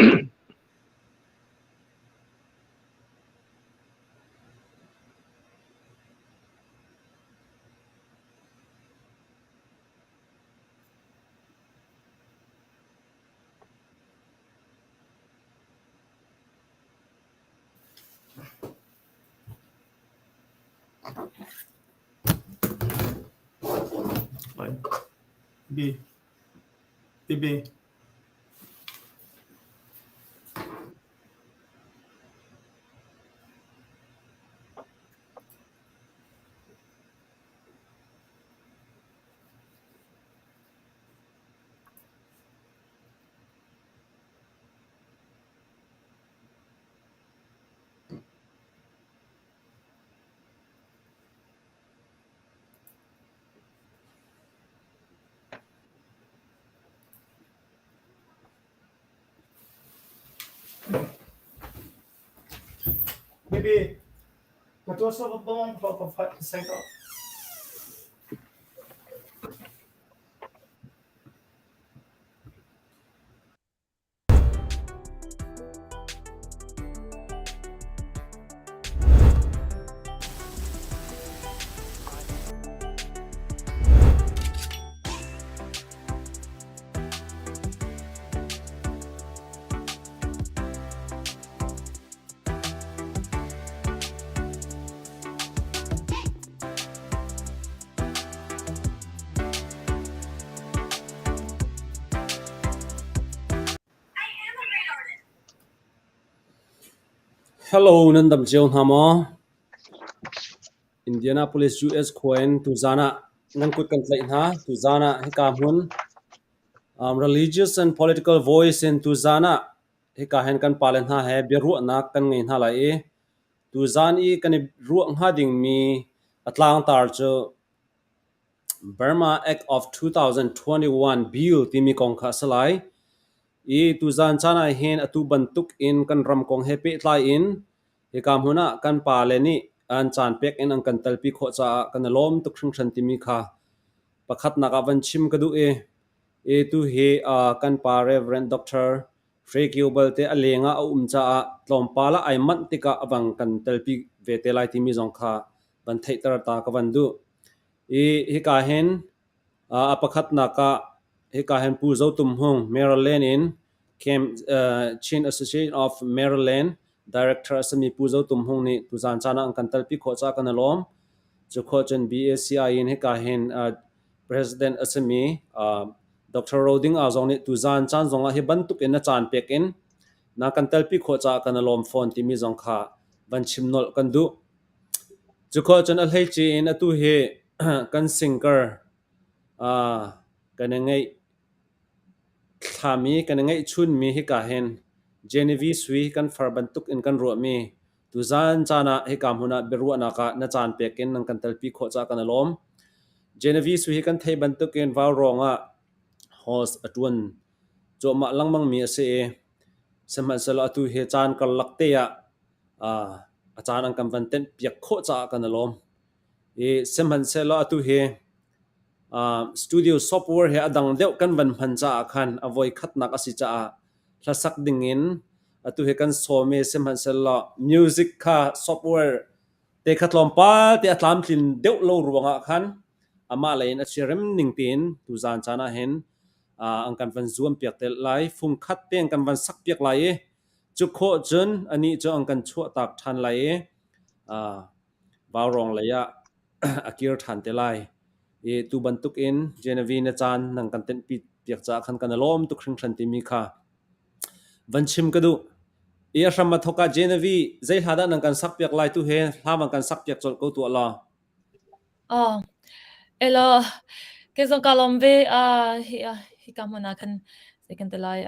B. B. Bibi, ka tuah so bong ka ka sai ko. Hello, nan dam cio hna maw? Indianapolis, US khua in tuzaan ah nan kut kan tlaih hna. Tuzaan ah hika hmun religious and political voice in tuzaan ah hika hin kan pale hna he biaruahnak kan ngei hna lai i tuzaan i kan i ruah hnga dingmi a tlangtar cu Burma Act of 2021 Bill timi kong kha a si lai. I tuzaan caan ah hin atu bantuk in kan ram kong he pehtlai in hika hmun ah kan pale nih an caan pek in an kan telpi khawh caah kan i lawm tuk hringhran timi kha pakhatnak ah van chim ka duh i i tu hi kan pa Reverend Dr. Hre Kio balte a leng ah a um caah tlawmpal ah ai manh tikah a vang kan telpi ve te lai timi zong kha van theihter ta ka van duh. I hika hin a pakhatnak ah hika hin Pu Zo Tum Hmung Maryland in Camp Chin Association of Maryland Director a simi Pu Zo Tum Hmung nih tuzaan caan ah an kan telpi khawh caah kan i lawm. Cu khawh cun BACI in hika hin President a simi Dr. Roding A zong nih tuzaan caan zong ah hi bantuk in a caan pek in na kan telpi khawh caah kan i lawm fawn timi zong kha van chim nolh kan duh. Cu khawh cun a hleice in atu hi kan singer kan i ngeih thlami kan i ngeihchunmi hika hin Genevieve Sui kan far bantuk in kan ruahmi tuzaan caan ah hika hmun ah biaruahnak ah na caan pek in nan kan telpi khawh caah kan i lawm. Genevieve Sui hi kan theih bantuk in Vaurawng ah host a ṭuan cuahmah lengmangmi a si i sihmanhsehlaw atu hi caan karlak te ah a caan an kan van tenh piak khawh caah kan i lawm. I sihmanhsehlaw atu hi studio software he a dang deuh kan van hman caah khan a voi khatnak a si caah hlasak ding in atu hi kan sawm i sihmanhsehlaw music kha software te kha tlawmpal te a tlamtlin deuh lo ruangah khan amah lei in a siarem ning tein tuzaan caan ah hin an kan van zuam piak te lai fung khat te an kan van sak piak lai i Cu khawh cun anih cu an kan chuahtak ṭhan lai i vaurawng lei ah a kir ṭhan te lai. I tu bantukin Genevieve na caan nan kan tenhpi piak caah khan kan i lawm tuk hringhran timi kha van chim ka duh. I a hram a thawk ah Genevieve zei hla dah nan kan sak piak lai tu he hla van kan sak piak colh ko tuah law. Aw, elaw, kei zong kaa lawm ve. Hi hika hmun ah khan zei kan ti lai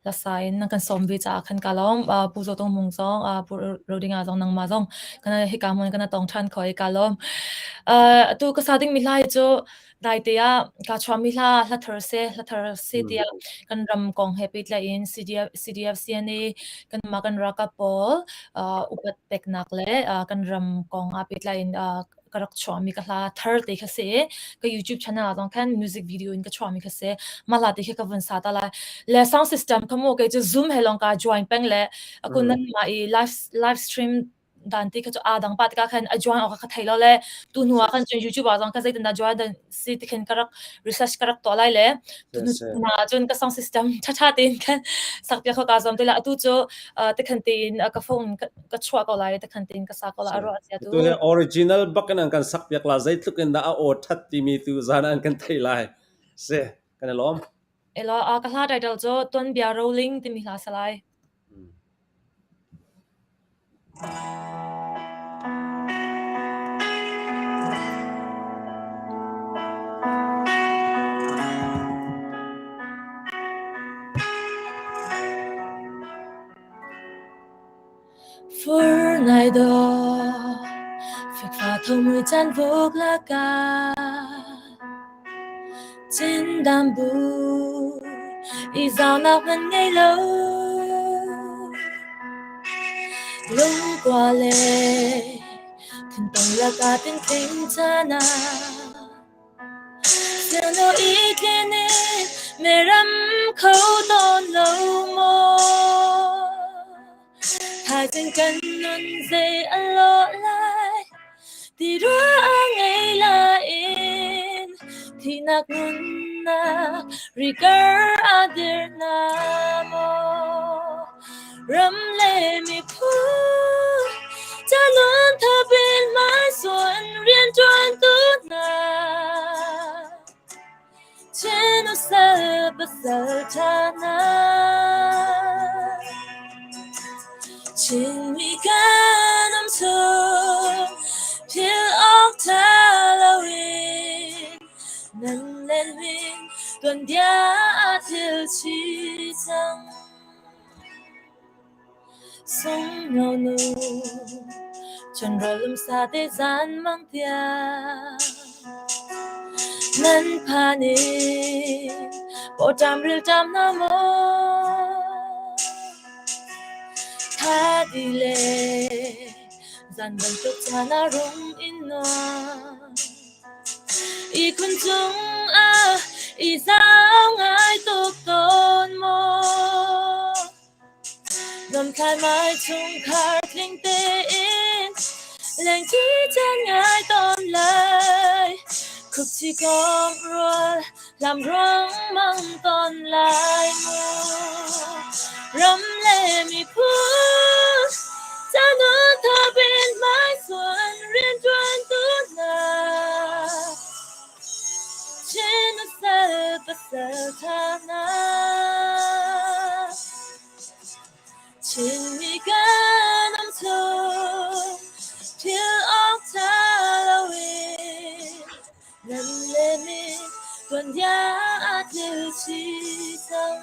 hlasa in nan kan sawm ve caah khan kaa lawm. Pu Zaw Tawng Hmung zong, Pu Rodinga zong, nangmah zong kan hika hmun kan tong ṭhan kho i kaa lawm. Atu ka sa dingmi hla hi cu daite ah kaa chuahmi hla hla thar si, hla thar si tiah kan ram kong he pehtlaih in CDF, CDF CNA kanmah kan ralkap pawl upat peknak le kan ram kong ah pehtlai in. ka rak chuahmi ka hla thar te kha si i ka YouTube channel ah zong khan music video in ka chuahmi kha si. Mah hla te khi ka vun sa ta lai. Le sound system kha mu kei cu Zoom he lawng ka join peng le aku nan mah i live live stream dan ti kha cu aa dang pah tikah khan a join awk ka thei lo le tu hnu ah khan cun YouTube ah zong khan zeitin dah join dan si ti khin ka rak research ka rak tuah lai le tu hnu ah cun ka sound system ṭhaṭha tein khan sak piak kho ka zuam te la. Atu cu tikhan tein ka phone ka chuah ko lai, tikhan tein ka sa ko lai, a ruah cia tu. Tu hi original bak in an kan sak piak la, zeitluk in dah a aw ṭhat timi tu zan an kan theih lai si. Kan i lawm. Elaw, ka hla title cu Tuanbia Rolling timi hla sa lai. Fur nai dawh, fikfa tho mui caan vuk lakah Cindam bu i zaunak hmanh ngei lo. Lungkua le thinpang lakah tintling caan ah Siano i tlin in meram kho tawn lo maw? Thaizing kan nun zei a lawh lai ti ruah a ngei lain thihnak nunnak rikar a dir na maw? Ram le miphun ca nun thapin hmaisuan rianṭuantu hna Chin usal pasal ṭha hna. Chinmi kan um chung philh awk ṭha loin nan len min tuanbia aa thil chih cang. Sungno nu chunrawl lumsa te zan mang tiang nan phan i pawṭam rilṭam hna maw? Tha ti le zan bantuk caan ah rum in nuam. Ihkhun cungah i zau ngai tuk tawn maw? Nuamthlai mai chungkhar tling tein lengṭi caan ngai tawn lai. Khupṭhi kom rual hlam ruangmang tawn lai mu. Ram le miphun ca nun thapin hmaisuan rianṭuantu hna. Chin usal pasal ṭha hna. Chinmi kan um chung thil awk ṭha loin nan le min tuanbia aa tlil chih cang.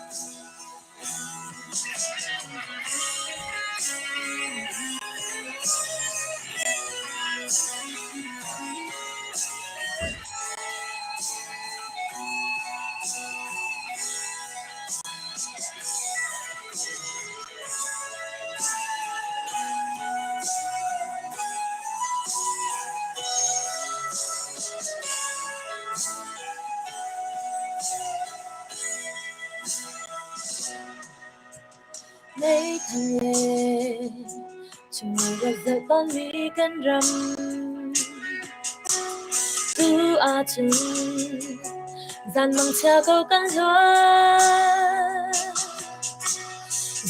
Meithal le chimmi rak zoh tawnmi kan ram. Tu ahcun zan mangchia ko kan hluan.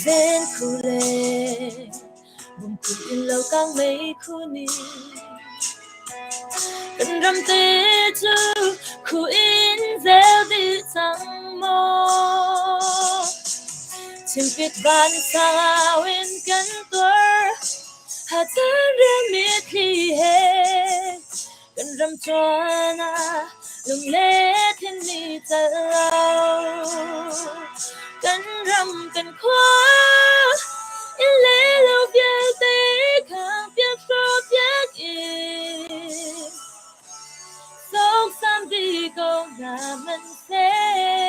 Zen khu le bungkhu in lo kang meikhu nih kan ram te cu khu in zel dih cang maw? Chimpit van sau in kan tuar, hacang rial mitthli he kan ram tuan ah lungle thinmi cal lo. Kan ram kan khua inn le lo vialte khang piak hrawh piak in sawksam dih ko hna hmanhseh.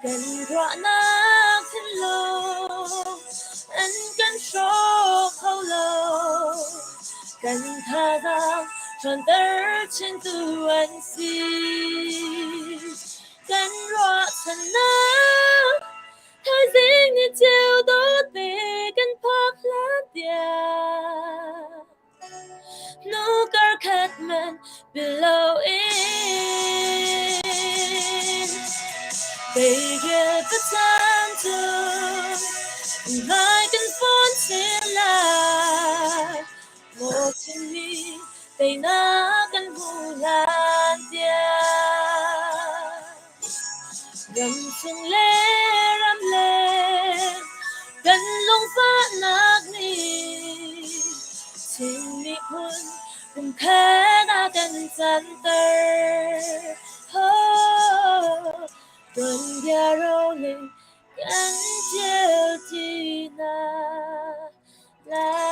Kan ruahnak thinlung an kan hrawk kho lo. chinchintu an si. Kan ruahchannak thaizing ni ceu dawt te kan phak hlan tiang nu kar khat man below in. Teirel pacang cu ngai kan fawn sin lai. Maw Chinmi teinak kan hmu hlan tiang. Ramchung le ramleng kan lungfahnak nih Chin miphun pumkhat a kan canter. Oh, tuanbia roling kan ṭial ti hna lai.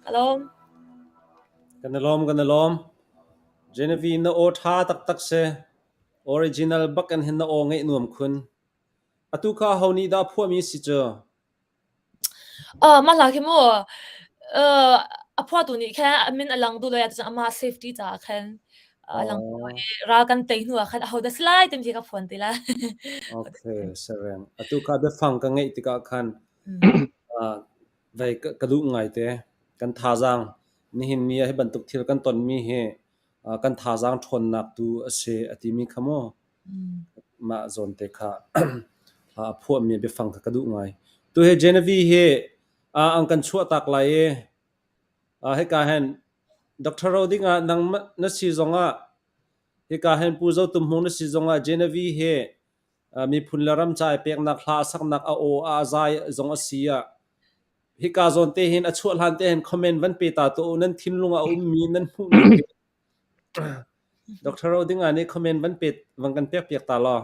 Ka lawm. Kan i lawm, kan i lawm. Genevieve na aw ṭha taktak si. Original bak in hin na aw ngeih nuam khun. Atu kha ho nih dah phuahmi si cu? Mah hla khi mu a phuahtu nih khan a min a lang duh lo i amah safety caah khan a lang duh lo i ral kan tei hnu ah khan ahodah si lai timi khi ka phuan ti lai. Okay, sareng. Atu kha biafang ka ngeih tikah khan vei ka duh ngaite. Kan thazaang nihin ni ah hi bantuk thil kan tonmi hi kan thazaang ṭhawnnak tu a si a timi kha mu. Mah zawn te kha a phuahmi biafang kha ka duh ngai. Tu hi Genevieve hi an kan chuahtak lai i hika hin Dr. Roding ah nang na si zongah hika hin Pu Zo Tum Hmung na si zongah Genevieve hi miphun le ram ca i peknak hla a saknak a aw a zai zong a si ah hika zawn te hin a chuah hlan te hin comment van pe ta tuah u nan thinlung ah a ummi nan hmuhmi Dr. Rodinga nih comment van pe van kan pek piak ta law.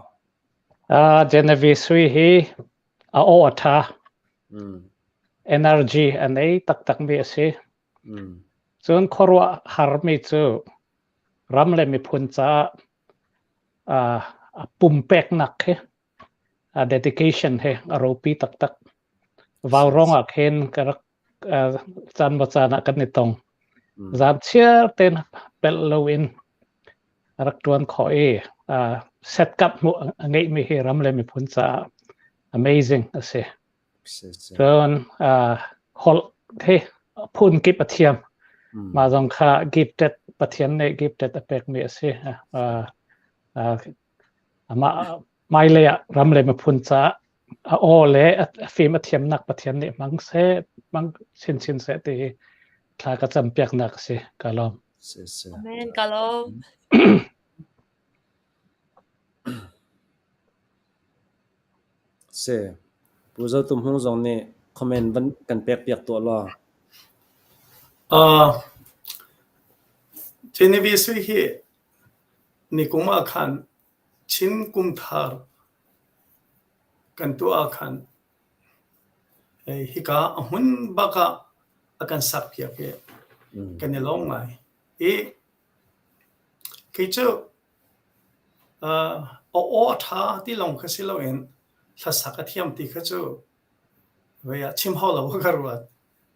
Genevieve Sui hi a aw a ṭha. Energy a nei taktakmi a si. Cun khuaruah harmi cu ram le miphun caah a pumpeknak khi a dedication he a ropi taktak. Vaurawng ah khin ka rak caan maw caan ah kan i tong. Zan chiar tein pelh loin a rak ṭuan khawh i setkap hmuh a ngeihmi hi ram le miphun caah amazing a si. Cun holh hi phun kip a thiam. Mah zong kha gifted Pathian nih gifted a pekmi a si. Amah hmailei ah ram le miphun caah a aw le a fim a thiamnak Pathian nih hmang seh, hmang chinchin seh ti hi thla ka campiaknak a si. Ka lawm. Amen. Ka lawm. Si. Pu Zo Tum Hmung zong nih comment van kan pekpiak tuah law. Genevieve Sui hi Nikum ah khan Chin Kumthar kan tuah ah khan hika a hmun bak ah a kan sakpiak i kan i lawm ngai. I kei cu a aw a ṭha ti lawng kha si loin hlasak a thiam ti kha cu vei ah chim hau lo ka ruat.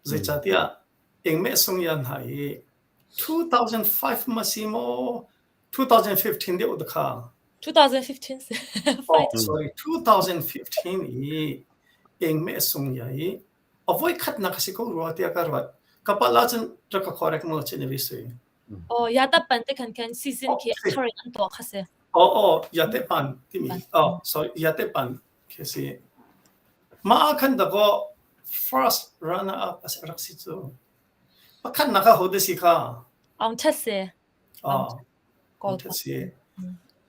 Zeicahtiah Engmeh Sung Yan hna hi 2005 ma si maw 2015 deuh te kha 2015 si. Oh, sorry 2015 i Engmeh Sung Ya i a voi khatnak a si ko rua tiah ka ruat. Ka palh ahcun rak ka correct mo chin vi sui. Oh, ya ta pan te khan khan season khi thar in an tuah kha si. Oh, oh, ya te pan timi. Oh, sorry, ya te pan khi si. Mah ah khan dakaw first runner up a rak si cu. Pakhatnak ah hodah si kha? Aung Thet si. Oh, Aung Thet si.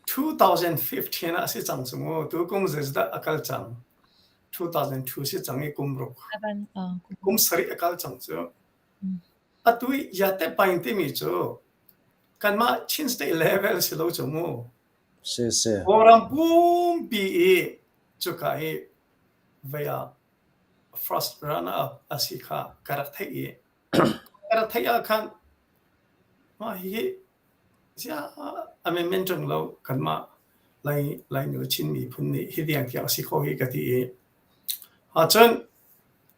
2015 ah a si cang cu mu. Tu kum zeizdah a kal cang. 2002 si cang i kum ruk. Kum sarih a kal cang cu. Atu i Yate Paing timi cu kanmah Chin State level si lo cu mu. Si si. Kawlram pumpi i cuka i vei ah first runner up a si kha ka rak theih i ka rak theih ah khan mah hihi ziah a menmen ṭung lo kanmah Lai Lainu Chin miphun nih hi tiang tiang a si kho hi ka ti i ahcun.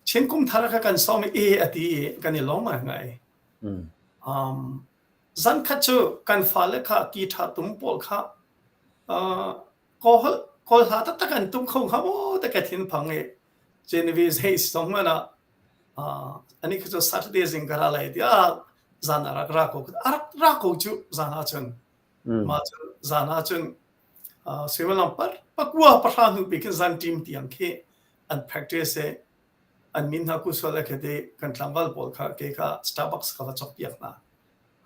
Chin kum thar kha kan sawm i a ti i kan i lawm ngai. Um, zan khat cu kan fale kha ki ṭha tum pawl kha uh, kawl kawl hla taktak an tum kho hnga maw te ka thin phang i Genevieve zei song man ah uh, ani kha cu Saturday zing ka ra lai tiah zan a rak ra ko a rak ra ko cu zan ah cun ma cu zan ah cun uh, suimilam par pakua pahra hnu pi khin zan team tiang khi an practice i an min hna ku sual le khete kan tlangval pawl kha ke kha Starbucks ka va chok piak hna.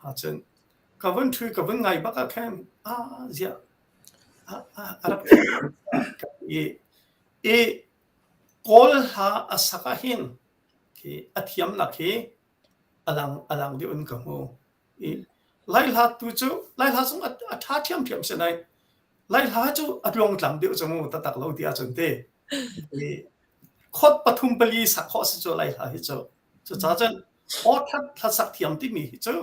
Ha cun ka vun ṭhui ka vun ngai bak ah khan a ziah a rak i i Kawl hla a sak ah hin khi a thiamnak hi alang alang deuh in ka hmu. I Lai hla tu cu Lai hla zong a ṭha ṭhiamṭhiam si nai Lai hla cu a tluangtlam deuh cu mu taktak lo ti ahcun te. I khot pathum pali sak khawh si cu Lai hla hi cu. Cucaah cun aw ṭhat hlasak thiam timi hi cu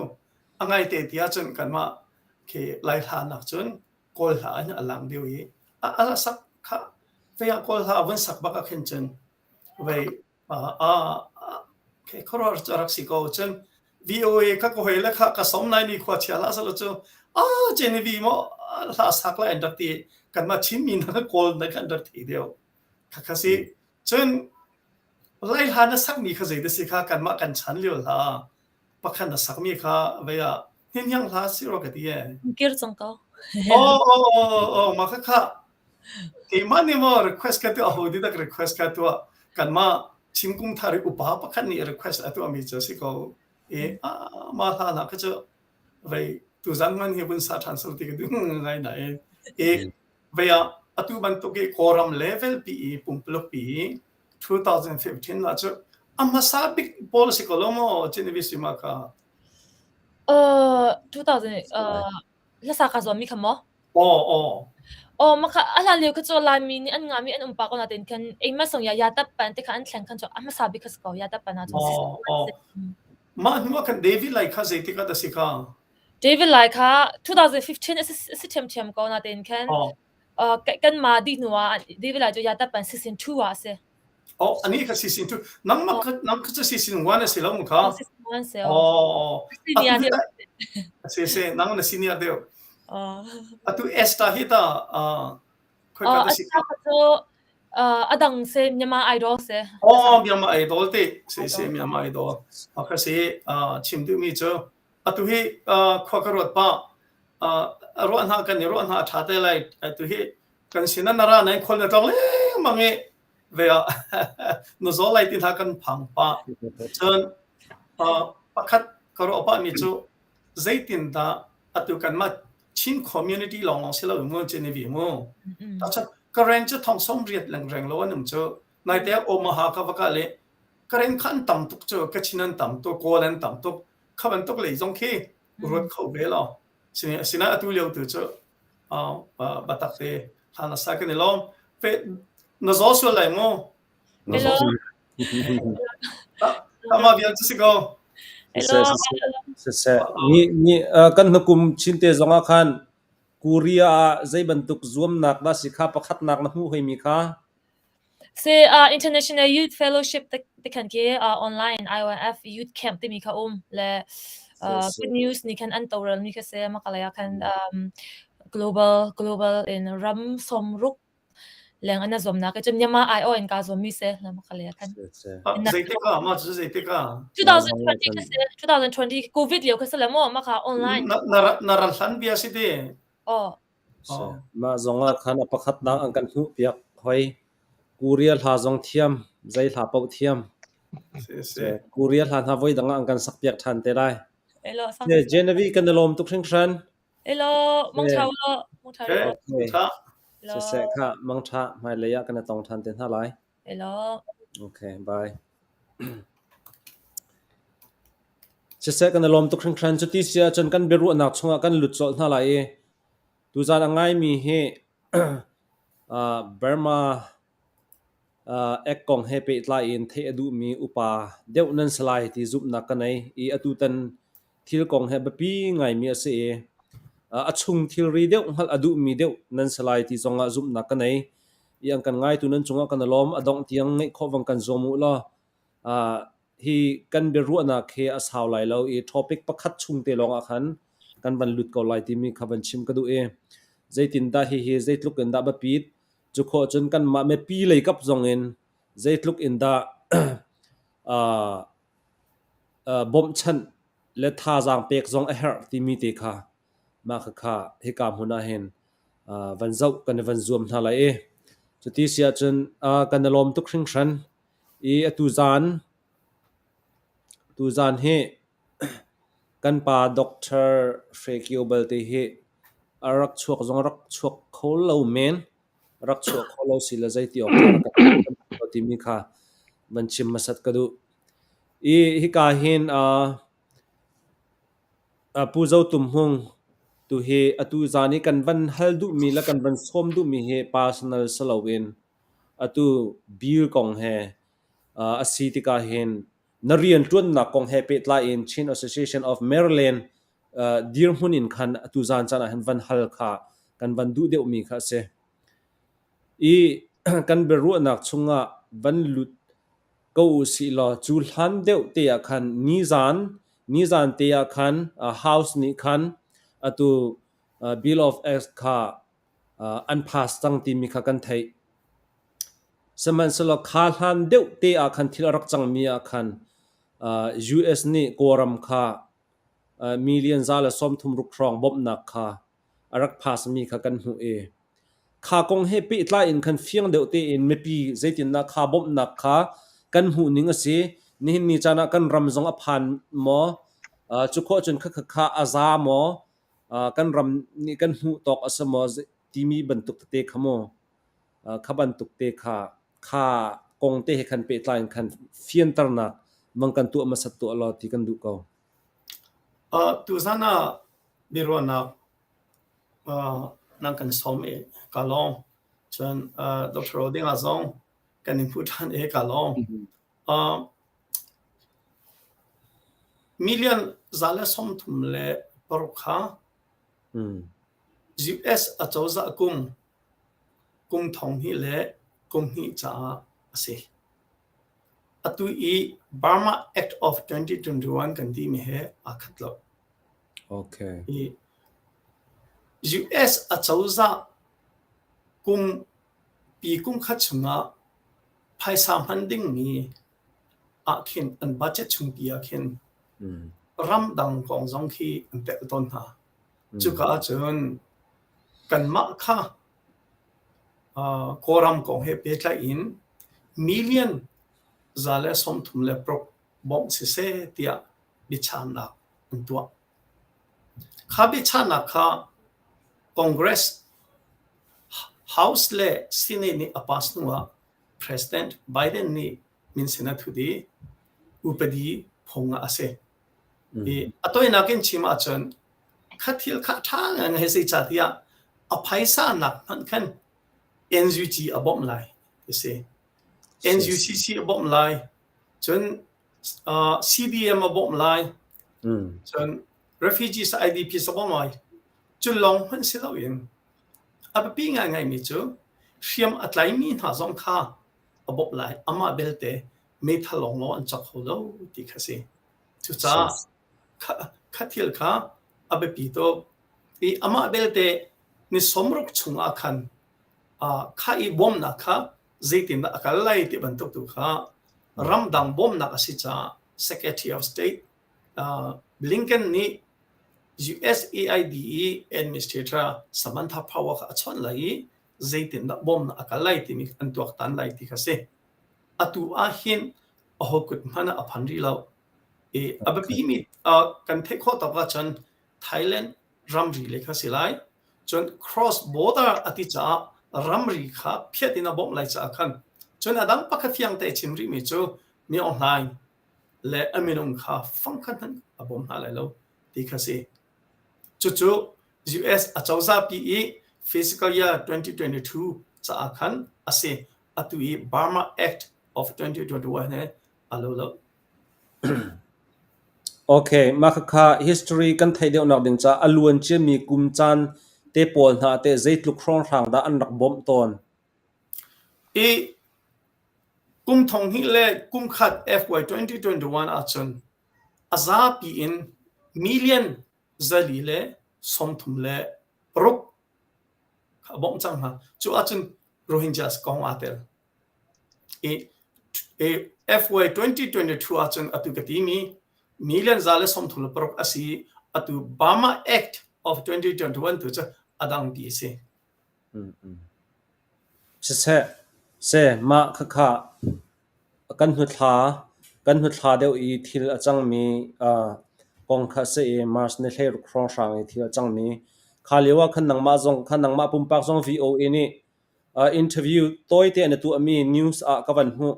a ngaite ti ahcun kanmah khi Lai hla nak cun Kawl hla hin a lang deuh i a a sak kha vei ah Kawl hla a vun sak bak ah khin cun vei khuaruahhar cu a rak si ko. Cun VOA kha ka hoi le kha ka som lai ni khua chia hlah selaw cu a Genevieve maw hla sak lai an rak ti kanmah Chinmi na Kawl na kan rak thei deuh. Kha kha si. Cun Lai hla na sakmi kha zei da si kha kanmah kan chan lio hla pakhat na sakmi kha vei ah hninhiang hla si rua ka ti e. Kir cang ko. Oh oh oh oh ma kha kha keimah nih maw request ka tuah ho dik request ka tuah kanmah Chinkum thar i upa pakhat nih request a tuahmi cu a si ko i mah hla hna kha cu vei tuzan man hi vun sa ṭhan sal ti ka duh ngai nain i vei ah atu bantuk i Kawlram level pi i pumpuluk pi i 2015 ah cu a hmasa bik pawl si ko lo maw Chin ma kha Uh 2000 uh hlasa ka zuam mi kha maw? Aw aw. Aw maka a hlan lio kha cu Laimi nih an ngahmi an um pah ko nain khan eima song ya ya tap pan te kha an thleng khan cu a hmasa bik kha si ko ya tap pan ah cun Aw aw. Mah hnu ah khan David Lai kha zeitik ah dah si kha? David Lai kha 2015 a si a si ṭhiamṭhiam ko nain khan Aw. uh, kanmah dih hnu ah David Lai cu ya tap pan season 2 ah a si. Oh, ani kha season 2. Nangmah kha nang kha cu season 1 a si lo mu kha? Oh, season 1 si. Oh. Senior deuh. Si si, nang na senior deuh. Oh. Atu Esther hi ta khoi ka ta si. Esther kha cu a dang se Myanmar Idol se. Oh, Myanmar Idol te. Si si, Myanmar Idol. Kha si chim duhmi cu atu hi khua ka ruat pa ruah hna kan i ruah hna a ṭha te lai atu hi kan sin na ra nain khual na tlawng lengmang i ve ah na zaw lai ti hna kan phang pah. Cun pakhat ka ruah pahmi cu zeitindah atu kanmah Chin community lawnglawng si lo mu chin i mu. Tachan Karen cu thong som riat leng lo an um cu. Naite Omaha ka va ka le Karen kha an tam tuk cu Kachin an tam tuk Kawl an tam tuk kha bantuk lei zong khi ruat kho ve lo. Sina atu lio tu cu Batak te hlan a sa kan i lawm. Fe na zaw sual lai mu. Na zaw sual. Tama vial cu si ko. Hello. Siseh. Ni ni kan hnukum Chin te zong ah khan Korea ah zei bantuk zuamnak dah si kha pakhatnak na hmuh hoi mi kha? Se uh, International Youth Fellowship te te khan ke uh, online IOF Youth Camp timi kha um le uh, good news ni khan an toral mi kha se makalaya khan um, global global in ram somruk leng an zuam nak chun Myanmar IO in ka zuam mi se la makalaya khan Zeitik ah ma cu zeitik ah 2020 kha se 2020 COVID lio kha se le mo ma kha online na na na ral hlan bia si te oh Mah zongah khan a pakhatnak an kan hmuhpiak hoi. Korea hla zong thiam, zei hla paoh thiam. Korea hla hna voi dang ah an kan sakpiak ṭhan te lai. Genevieve kan i lawm tuk hringhran. Elo, mangṭha ulaw, mangṭha ulaw. Siseh kha mangṭha hmailei ah kan i tong ṭhan te hna lai. Elo. Okay, bye. Siseh kan i lawm tuk hringhran. Cuti si ahcun kan biaruahnak chungah kan lut colh hna lai i tuzaan a ngaimi hi Burma ek kong he pehtlai in theih a duhmi upa deuh nan si lai ti zumhnak ka nei i atutan thil kong he biapi ngaimi a si i a chung thilri deuh hngalh a duhmi deuh nan si lai ti zongah zumhnak ka nei i an kan ngaitu nan cungah kan i lawm. A dongh tiang ngeih khawh vang kan zuam u law. Hi kan biaruahnak hi a sau lai lo i topic pakhat chung te lawng ah khan kan van lut ko lai timi kha van chim ka duh i zeitindah hihi zeitluk in dah biapit cu khawh cun kanmah mipi lei kap zong in zeitluk in dah bawmhchanh le thazaang pek zong a herh timi te kha mah khakha hika hmun ah hin van zoh kan i van zuam hna lai i cuti si ahcun kan i lawm tuk hringhran i atu zan tuzan hi kan pa Doctor Hre Kio balte hi a rak chuak zong a rak chuak kho lo men rak chuah kho lo si le zeiti awk ṭha timi kha van chim hmasat ka duh. I hika hin Pu Zo Tum Hmung tu hi atu zan i kan van hal duhmi le kan van sawm duhmi hi personal si loin atu bill kong he a si tikah hin na rianṭuannak kong he pehtlai in Chin Association of Maryland dirhmun in khan atu zan caan ah hin van hal kha kan van duh deuhmi kha a si. I kan biaruahnak chungah van lut ko u sih law cu hlan deuh te ah khan nizan nizan te ah khan House nih khan atu Bill of Acts kha an pass cang timi kha kan theih. Sihmanhsehlaw kha hlan deuh te ah khan thil a rak cangmi ah khan US nih Kawlram kha million 130 ruk hrawng bawmhnak kha a rak pass mi kha kan hmuh i kha kong he pehtlai in khan fiang deuh tein mipi zeitindah kha bawmhnak kha kan hmuh ning a si nihin ni caan ah kan ram zong a phan maw cu khawh cun kha kha a za maw kan ram nih kan hmuh tawk a si maw timi bantuk tete kha mu kha bantuk te kha kha kong te he khan pehtlai in khan fianternak mang kan tuah hmasat tuah law ti kan duh ko. Tuzan ah biaruahnak nan kan sawm i ka lawm. Cun Dr. Roding ah zong kan in hmuh ṭhan i ka lawm. Million 136 kha US acozah kum kum thong hnih le kum hnih caah a si. Atu i Burma Act of 2021 kan timi he aa khat lo. Okay. I US acozah kum pi kum khat chungah phaisa hman dingmi ah khin an budget chungpi ah khin ramdang kong zong khi an telh tawn hna. Cuka ahcun kanmah kha Kawlram kong he pehtlai in million 136 bawmh siseh tiah biachahnak an tuah. Kha biachahnak kha Congress, House le Senate nih a pass hnu ah President Biden nih minsen a thut i upadi phung ah a si. I a tawinak in chim ahcun kha thil kha ṭha ngai zeicahtiah a phaisa nak hmanh khan NUG a bawmh lai ti si. NUCC a bawmh lai, cun CDM a bawmh lai, cun refugees IDPs a bawmh lai. Cu lawng hmanh si loin a biapi ngaingaimi cu hriam a tlaimi hna zong kha a bawmh lai. Amah belte meithal lawnglawng an cawk kho lo ti kha si. Cucaah kha thil kha a biapi tuk. I amah belte ni 60 chungah khan kha i bawmnak kha zeitindah a kal lai ti bantuk tu kha ramdang bawmnak a si caah Secretary of State Blinken nih USAID i Administrator Samantha Power kha a chawnh lai i zeitindah bawmnak a kal lai timi an tuaktan lai ti kha si. Atu ah hin aho kut hmanh ah a phan rih lo. I a biapimi kan theih khawh tawk ahcun Thailand ramri le kha si lai. Cun cross border a ti caah ramri kha phiat in a bawmh lai caah khan cun a dang pakhat fiang te chim rihmi cu Mi Aung Hlaing le a minung kha fangkhat hmanh a bawm hna lai lo ti kha si. Cucu US acozah pi i fiscal year 2022 caah khan a si. Atu i Burma Act of 2021 he a lo lo. Okay, mah khakha history kan theih deuhnak ding caah a luan ciami kum caan te pawl hna teh zeitluk hrawnghrang dah an rak bawmh tawn? I Kum thong hnih le kum khat FY 2021 ahcun a zapi in million 436 a bawmh cang hna. Cu ahcun Rohingyas kong aa tel. I, i FY 2022 ahcun atu ka timi million 136 a si. Atu Burma Act of 2021 tu cu a dang ti a si. Siseh, seh mah khakha kan hnuthla kan hnuthla deuh i thil a cangmi kong kha a si i March ni 16 hrawnghrang i thil a cangmi kha lio ah khan nangmah zong kha nangmah pumpak zong VOA nih interview tawite na tuahmi news ah ka van hmuh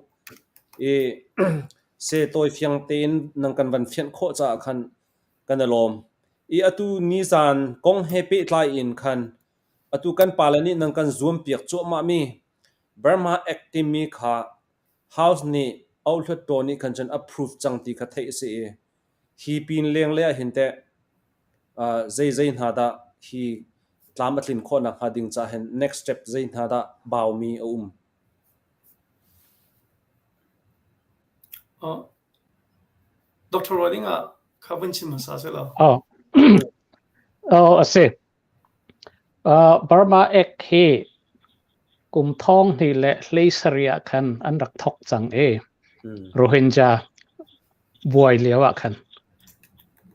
i seh tawi fiang tein nang kan van fianh khawh caah khan kan i lawm. I atu nizan kong he pehtlai in khan atu kan pale nih nan kan zuampiak cuahmahmi Burma Act timi kha House nih Ohluttaw nih khan cun approve cang ti kha theih a si i hi pin lenglei ah hin teh zeizei hna dah hi tlam a tlin khawh nakhnga ding caah hin next step zei hna dah baumi a um? Dr. Roding ah kha vun chim hmasa seh law. Oh. Oh, a si. Burma Act hi kum thong hnih le hlei sarih ah khan an rak thawk cang i Rohingya buai lio ah khan.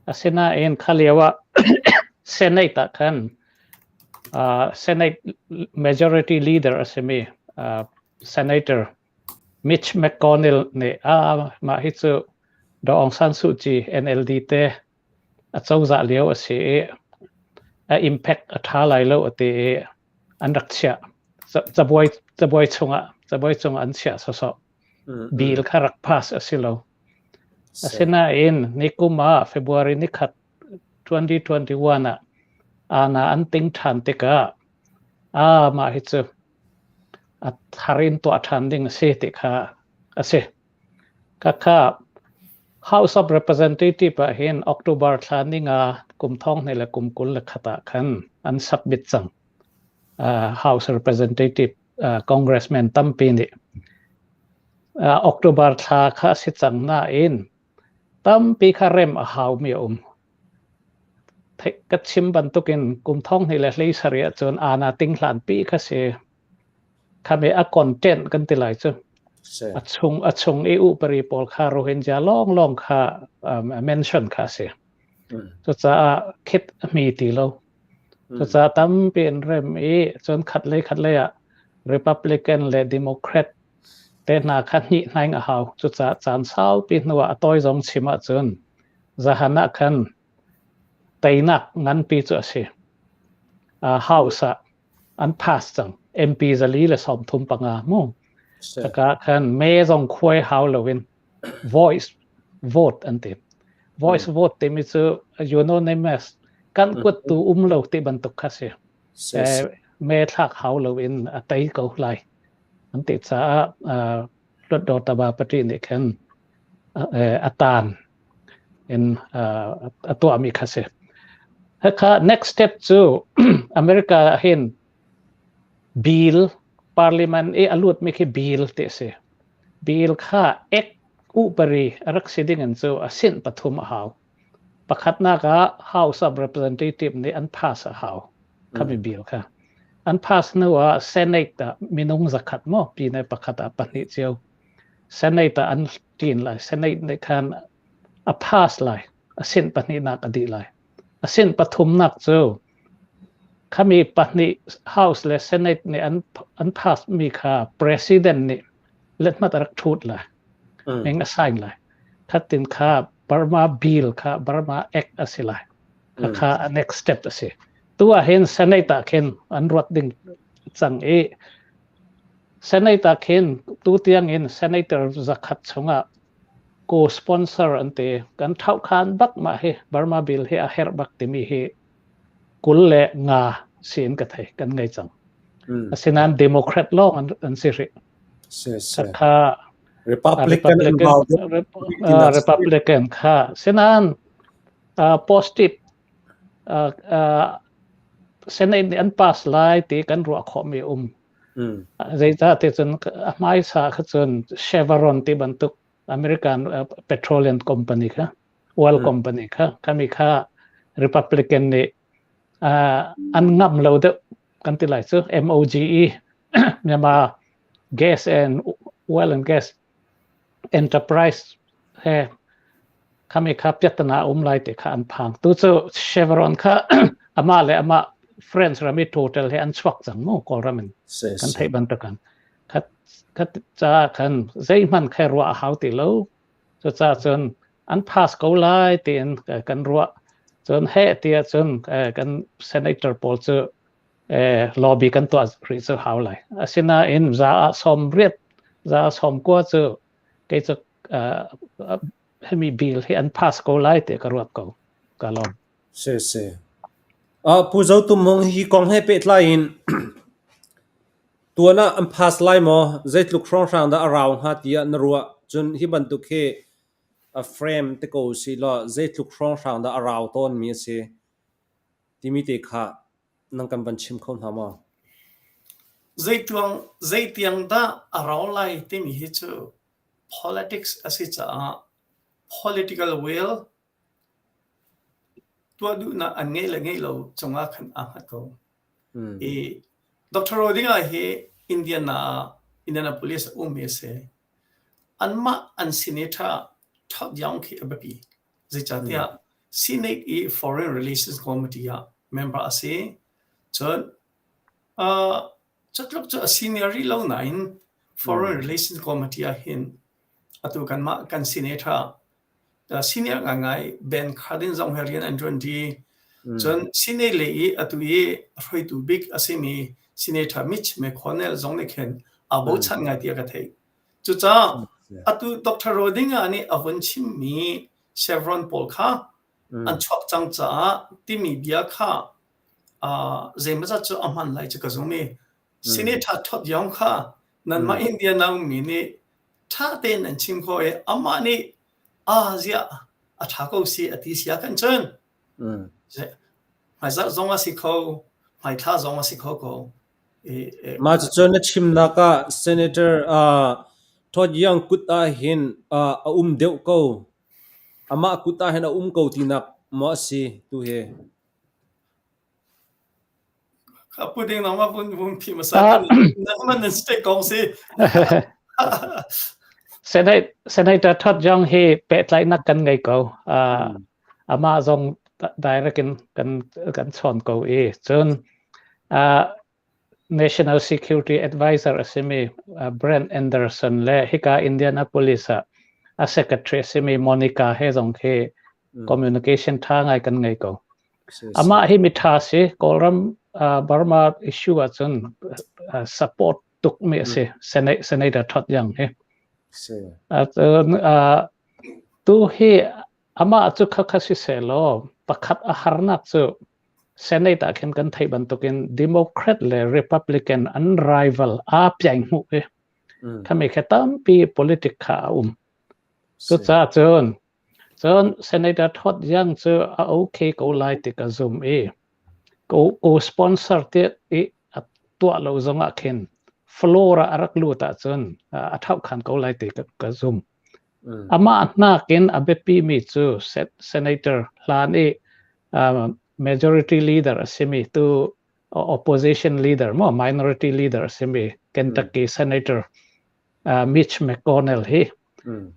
Asinain kha lio ah Senate ah khan Senate majority leader a simi Senator Mitch McConnell nih mah hi cu Daw Aung San Suu Kyi NLD te a cozah lio a si i a impact a ṭha lai lo a ti i an rak chiah. Cabuai cabuai chungah cabuai cungah an chiah sawsawh. Bill kha rak pass a si lo. Asinain nikum ah February nikhat 2021 ah ana an ting ṭhan tikah ah mah hi cu a thar in tuah ṭhan ding a si ti kha a si. Khakha House of Representative ah hin October thla ninga kum thong hnih le kum 21 ah khan an submit cang. House Representative Congressman tampi nih October thla kha a si cang nain tampi kha rem a haumi a um. Ka chim bantukin kum thong hnih le hlei sarih ahcun ana ting hlan pi kha si. Khame a content kan ti lai cu. A chung a chung i upari pawl kha Rohingya lawng lawng kha mention kha si. Cucaah khit a hmi ti lo. Cucaah tampi in rem i cun khat lei khat lei ah Republican le Democrat te hna kha hnih hnaing a hau. Cucaah caan saupi hnu ah a tawi zong chim ahcun zahan ah khan teinak nganpi cu a si. House ah an pass cang. MP 435 mu. Taka khan me zong khuai hau loin voice vote an ti. Voice vote timi cu unanimous kan kut tu um lo ti bantuk kha si. Me thlak hau loin a tei ko lai. An ti caah Hluttaw Taba Pati nih khan a tan in a tuahmi kha si. Haka next step cu America hin bill parliament i a lutmi khi bill ti a si. Bill kha ek upari a rak si ding in cu a sinh pathum a hau. Pakhatnak ah House of Representative nih an pass a hau. Khami bill kha. An pass hnu ah Senate ah minung 100 maw pine pakhat ah pahnih cio. Senate ah an ṭin lai. Senate nih khan a pass lai. A sinh pahnihnak a dih lai. A sinh pathumnak cu khami pahnih House le Senate nih an an pass mi kha President nih lethmat a rak ṭhut lai. Ning a sign lai. Khatin kha Burma bill kha Burma Act a si lai. Kha next step a si. Tu ah hin Senate ah khin an ruat ding cang i Senate ah khin tu tiang in senator 100 chungah co-sponsor an ti. Kan thauhkhan bak mah hi Burma bill hi a herh bak timi hi 25 si in ka thei kan ngei cang. Asinain Democrat lawng an si rih. Kha Republican Republican kha sinain positive Senate nih an pass lai ti kan ruah khawhmi um. Zeicah ti cun a hmaisa kha cun Chevron ti bantuk American petroleum company kha oil company kha khami kha Republican nih an ngam lo deuh kan ti lai cu MOGE Myanmar Gas and Oil and Gas Enterprise he khami kha piatana um lai ti kha an phang. Tu cu Chevron kha amah le amah French ram i Total he an chuak cang mu Kawlram in kan theih bantukan. Khat khat ca khan zeihmanh kha ruah a hau ti lo. Cucaah cun an pass ko lai tiin kan ruah. Cun heh tiah cun kan senator pawl cu lobby kan tuah rih cu hau lai. Asinain za ah sawm riat za ah sawm kua cu kei cu himi bill hi an pass ko lai ti ka ruat ko. Ka lawm. Si si. Pu Zo Tum Hmung hi kong he pehtlai in tuan ah an pass lai maw? Zeitluk hrawnghrang dah a rau hnga tiah na ruah? Cun hi bantuk hi a frame te ko si law zeitluk hrawnghrang dah a rau tawnmi a si timi te kha nan kan van chim kho hna maw? Zeituang zeitiang dah a rau lai timi hi cu politics a si caah political will tuah duhnak an ngeih le ngeih lo cungah khan aa hngat ko. I Dr. Rodinga hi Indiana Indianapolis a ummi a si. Anmah an senator Todd Young khi a biapi. Zeicahtiah Senate i Foreign Relations Committee ah member a si. Cun uh, Cutluk cu a senior rih lo nain Foreign Relations Committee ah hin atu kanmah kan senator senior ngaingai Ben Cardin zong he rian an ṭuan ṭi. Cun Senate lei i atu i hruaitu bik a simi Senator Mitch McConnell zong nih khin aa bochan ngai tiah ka theih. Cucaah atu Dr. Rodinga nih a vun chimmi Chevron pawl kha an chuak cang caah timi bia kha zeimawzat cu a hman lai cu ka zum i Senator Todd Young kha nanmah Indiana ummi nih ṭha tein an chim khawh i amah nih aa ziah a ṭha ko si a ti si ahkhan cun hmaizarh zong a si kho, hmaithla zong a si kho ko. Mah cucu na chimnak ah Senator Todd Young kut ah hin a um deuh ko. Amah kut ah hin a um ko tinak maw a si tu hi? Pu Ding nang ma vun vun phi masa nang man nan state kong si. Senate Senator Todd Young hi pehtlaihnak kan ngei ko. Uh, amah zong direct in kan kan chawn ko i cun uh, National Security Advisor a simi Brent Anderson le hika Indianapolis ah a secretary a simi Monica he zong khi communication ṭha ngai kan ngei ko. Amah hi mitha si Kawlram Burma issue ahcun support tuk mi a si Senate Senator Todd Young hi. Tu hi Amah cu khakha sisehlaw pakhat a harnak cu Senate ah khin kan theih bantukin Democrat le Republican an rival aa piaing hmuh i khami kha tampi politic kha a um. Cucaah cun cun Senator Todd Young cu a okay ko lai ti ka zum i ko ko sponsor te i a tuah lo zongah khin floor ah a rak lut ahcun a thauh khan ko lai ti ka, ka zum. Amah nakin a biapimi cu Senator hlan i majority leader a simi tu opposition leader maw minority leader a simi Kentucky Senator Mitch McConnell hi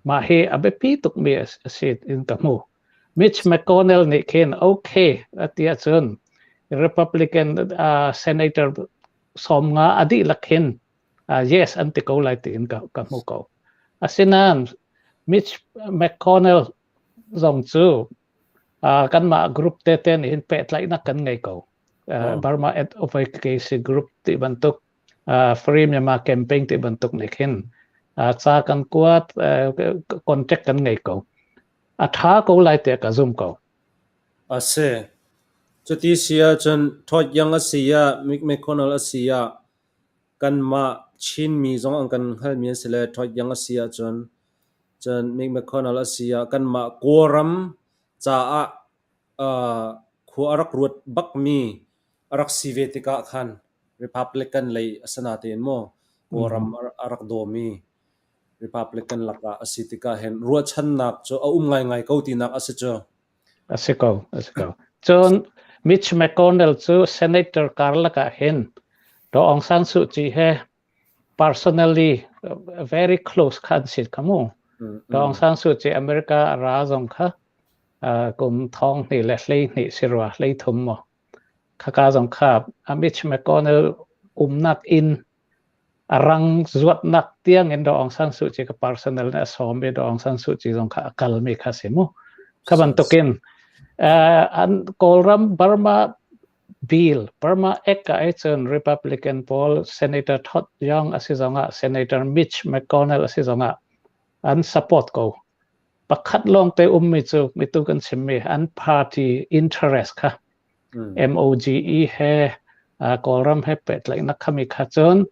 mah hi a biapi tukmi a si in ka hmu. Mitch McConnell nih khin okay a ti ahcun Republican senator 50 a dihlak hin yes an ti ko lai tiin ka, ka hmu ko. Asinain Mitch McConnell zong cu uh, kanmah group tete nih hin pehtlaihnak kan ngei ko. Uh, Burma Advocacy Group ti bantuk uh, Free Myanmar Campaign ti bantuk nih khin uh, ca kan kuat uh, contact kan ngei ko. A tha ko lai te ka zum ko. A si. Cuti si ahcun Todd Young a si ah, Mick McConnell a si ah, Kanmah Chinmi zong an kan hngalhmi an si le Todd Young a si ahcun cun Mick McConnell a si ah kanmah Kawlram caah khua a rak ruat bakmi a rak si ve tikah khan. Republican lei a si natein maw Kawlram a rak dawmi Republican lakah a si tikah hin ruahchannak cu a um ngaingai ko tinak a si cu. A si ko, a si ko. Cun Mitch McConnell cu senator karlak ah hin Daw Aung San Suu Kyi he personally very close kha an si kha mu. Daw Aung San Suu Kyi America a ra zong kha kum thong hnih le 12 si rua 13 maw. Khaka zong kha Mitch McConnell umnak inn a rang zuatnak tiang in Daw Aung San Suu Kyi ka personal nih a sawm i Daw Aung San Suu Kyi zong kha a kalmi kha si mu. Kha bantukin an Kawlram Burma bill Burma Act ah cun Republican pawl Senator Todd Young a si zongah Senator Mitch McConnell a si zongah an support ko. Pakhat lawng te ummi cu mitu kan chimmi an party interest kha MOGE he Kawlram he pehtlaihnak khami kha cun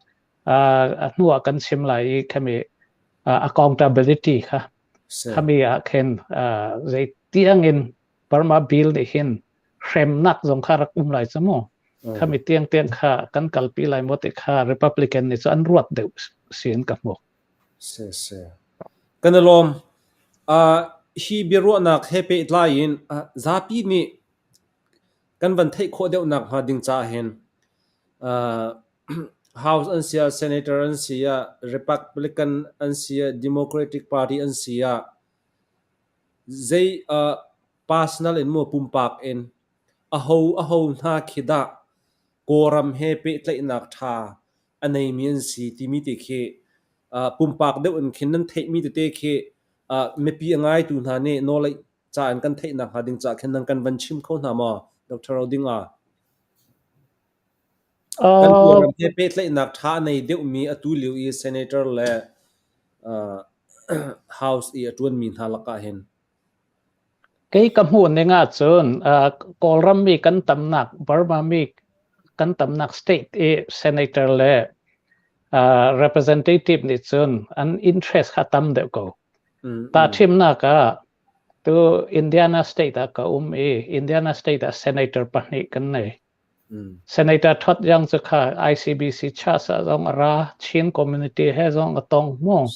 a hnu ah kan chim lai i khami accountability kha khami ah khin zei tiang in Burma bill nih hin hremnak zong kha rak um lai cu mu khami tiang tiang kha kan kalpi lai maw ti kha Republican nih cu an ruat deuh sin ka hmu. Si si. Kan i lawm. Hi biaruahnak he pehtlai in zapi nih kan van theih khawh deuhnak hnga ding caah hin House an si ah, Senator an si ah, Republican an si ah, Democratic Party an si ah, zei personal in maw pumpak in aho aho hna khi dah Kawlram he pehtlaihnak ṭha a neimi an si timi te khi pumpak deuh in khin nan theihmi tete khi mipi a ngaitu hna nih nawlei ca in kan theih nakhnga ding caah khin nan kan van chim kho hna maw Dr. Rodinga? Kan Kawlram he pehtlaihnak ṭha a nei deuhmi atu lio i senator le House i a ṭuanmi hna lakah hin. Kei ka hmuh ning ahcun Kawlram mi kan tamnak Burma mi kan tamnak state i senator le representative nih cun an interest kha tam deuh ko. Tahthimnak ah tu Indiana state ah ka um i Indiana state ah senator pahnih kan nei. Senator Todd Young cu kha ICBC church ah zong a ra, Chin community he zong a tong mu.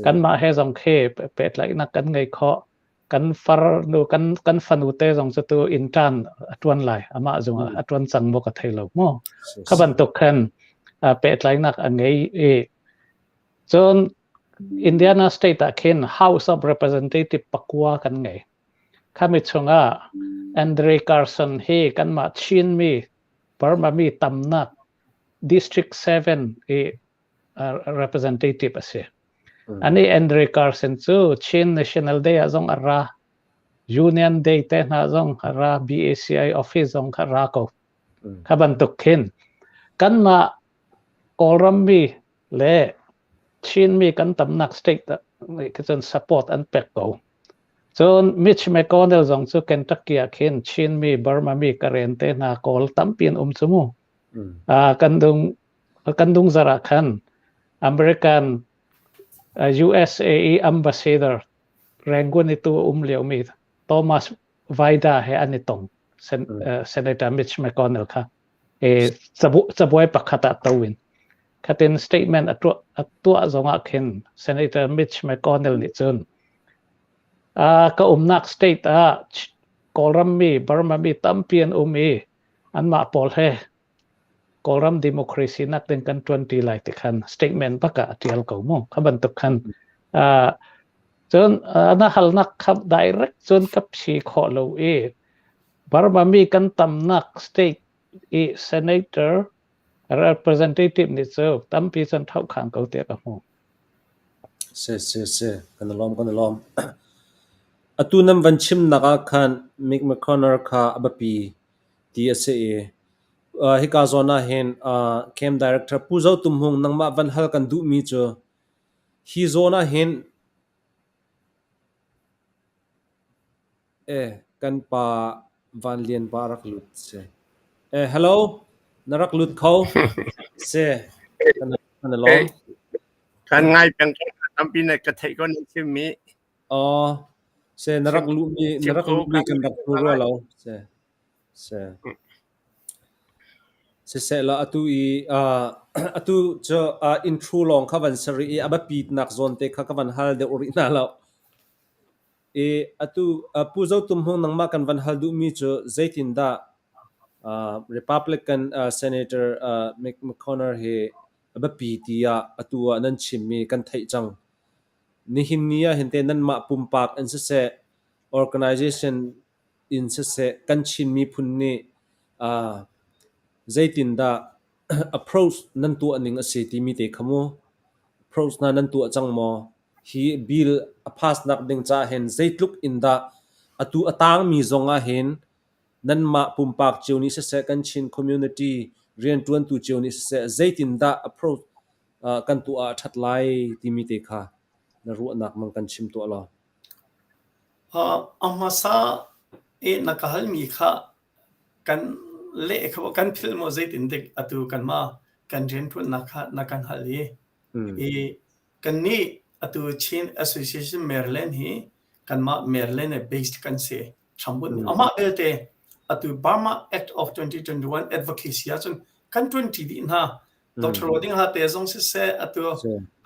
Kanmah he zong khi pehtlaihnak kan ngei khawh. Kan farnu kan kan fanu te zong cu tu intern a tuan lai. Amah zong a tuan cang maw ka thei lo mu. Kha bantuk khan pehtlaihnak a ngei i cun Indiana state ah khin House of Representative pakua kan ngei. Khami chungah Andre Carson hi kanmah Chinmi Burma mi tamnak District 7 i representative a si. Ani Andre Carson cu Chin National Day ah zong a ra. Union Day te hna zong a ra. BACI office zong kha ra ko. Kha bantuk khin kanmah Kawlram mi le Chinmi kan tamnak state nih cun support an pek ko. Cun Mitch McConnell zong cu Kentucky ah khin Chinmi, Burma mi, Karen te hna Kawl tampi an um cu mu. Kan dung kan dung zarh ah khan American USA i ambassador Rangoon i tu um liomi Thomas Vida he an i tong Senator Mitch McConnell kha e cabuai pakhat ah to in khatin statement a tuah a tuah zongah khin Senator Mitch McConnell nih cun ka umnak state ah Kawlram mi Burma mi tampi an um i anmah pawl he Kawlram democracy nak ding kan tuan ti lai ti khan statement bak ah a tial ko mu kha bantuk khan cun na halnak kha direct cun ka phi khawh lo i Burma mi kan tamnak state i senator representative nih cu tampi cun thohkhang ko tiah ka hmuh. Si si si kan i lawm kan i lawm. Atu nan van chimnak ah khan Mick McConnell kha a biapi ti a si i hika zawn ah hin camp director Pu Zo Tum Hmung nangmah van hal kan duhmi cu hi zawn ah hin Eh, kan pa Van Lian pa rak lut si. Eh, hello, na rak lut kho. Si, kan kan i lawm. Kan ngai peng ko tampi na ka theih ko nan chimmi. Oh, si na rak luhmi na rak luhmi kan rak hmu rua lo. Si, si. Siseh law atu i atu cu intro lawng kha van si rih i a biapitnak zawn te kha ka van hal deuh rih hna lo. I atu Pu Zo Tum Hmung nangmah kan van hal duhmi cu zeitindah Republican Senator Mick McConnell hi a biapi tiah atu ah nan chimmi kan theih cang. Nihin ni ah hin teh nanmah pumpak in siseh, organization in siseh kan Chin miphun nih zeitindah approach nan tuah ning a si timi te kha mu approach hna nan tuah cang maw? Hi bill a pass nak ding caah hin zeitluk in dah atu a tangmi zong ah hin nanmah pumpak cio nih siseh kan Chin community rianṭuantu cio nih siseh zeitindah approach kan tuah ah a ṭhat lai timi te kha na ruahnak mang kan chim tuah law. A hmasa i na ka halmi kha kan leh kho kan philh maw zeitindik atu kanmah kan rianṭuannak kha na kan hal i i kannih atu Chin Association Maryland hi kanmah Maryland i based kan si. Hrambunh amah belte atu Burma Act of 2021 advocacy ahcun kan ṭuanṭi dih hna. Dr. Roding ha te zong siseh atu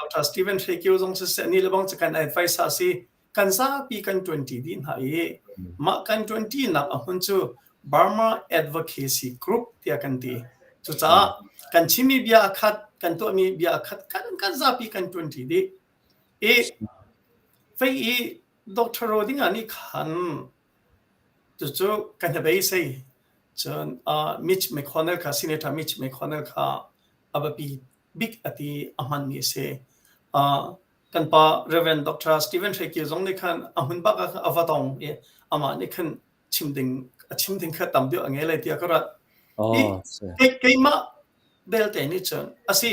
Dr. Stephen Hrekio zong siseh ni lebang cu kan advice a si kan zapi kan ṭuanṭi dih hna i mah kan ṭuanṭi nak a hmun cu Burma Advocacy Group tiah kan ti. Cucaah kan chimmi bia a khat, kan tuahmi bia a khat, kan kan zapi kan ṭuanṭi dih. I fei i Dr. Rodinga nih khan cucu kan hnabei Cun Mitch McConnell kha Senator Mitch McConnell kha a biapi bik a ti a hmanmi a si. Kan pa Reverend Dr. Stephen Hrekil zong nih khan a hmun bak ah a va tong i amah nih khan chim ding a chim ding kha tam deuh a ngei lai tiah ka ruat. I keimah belte nih cun a si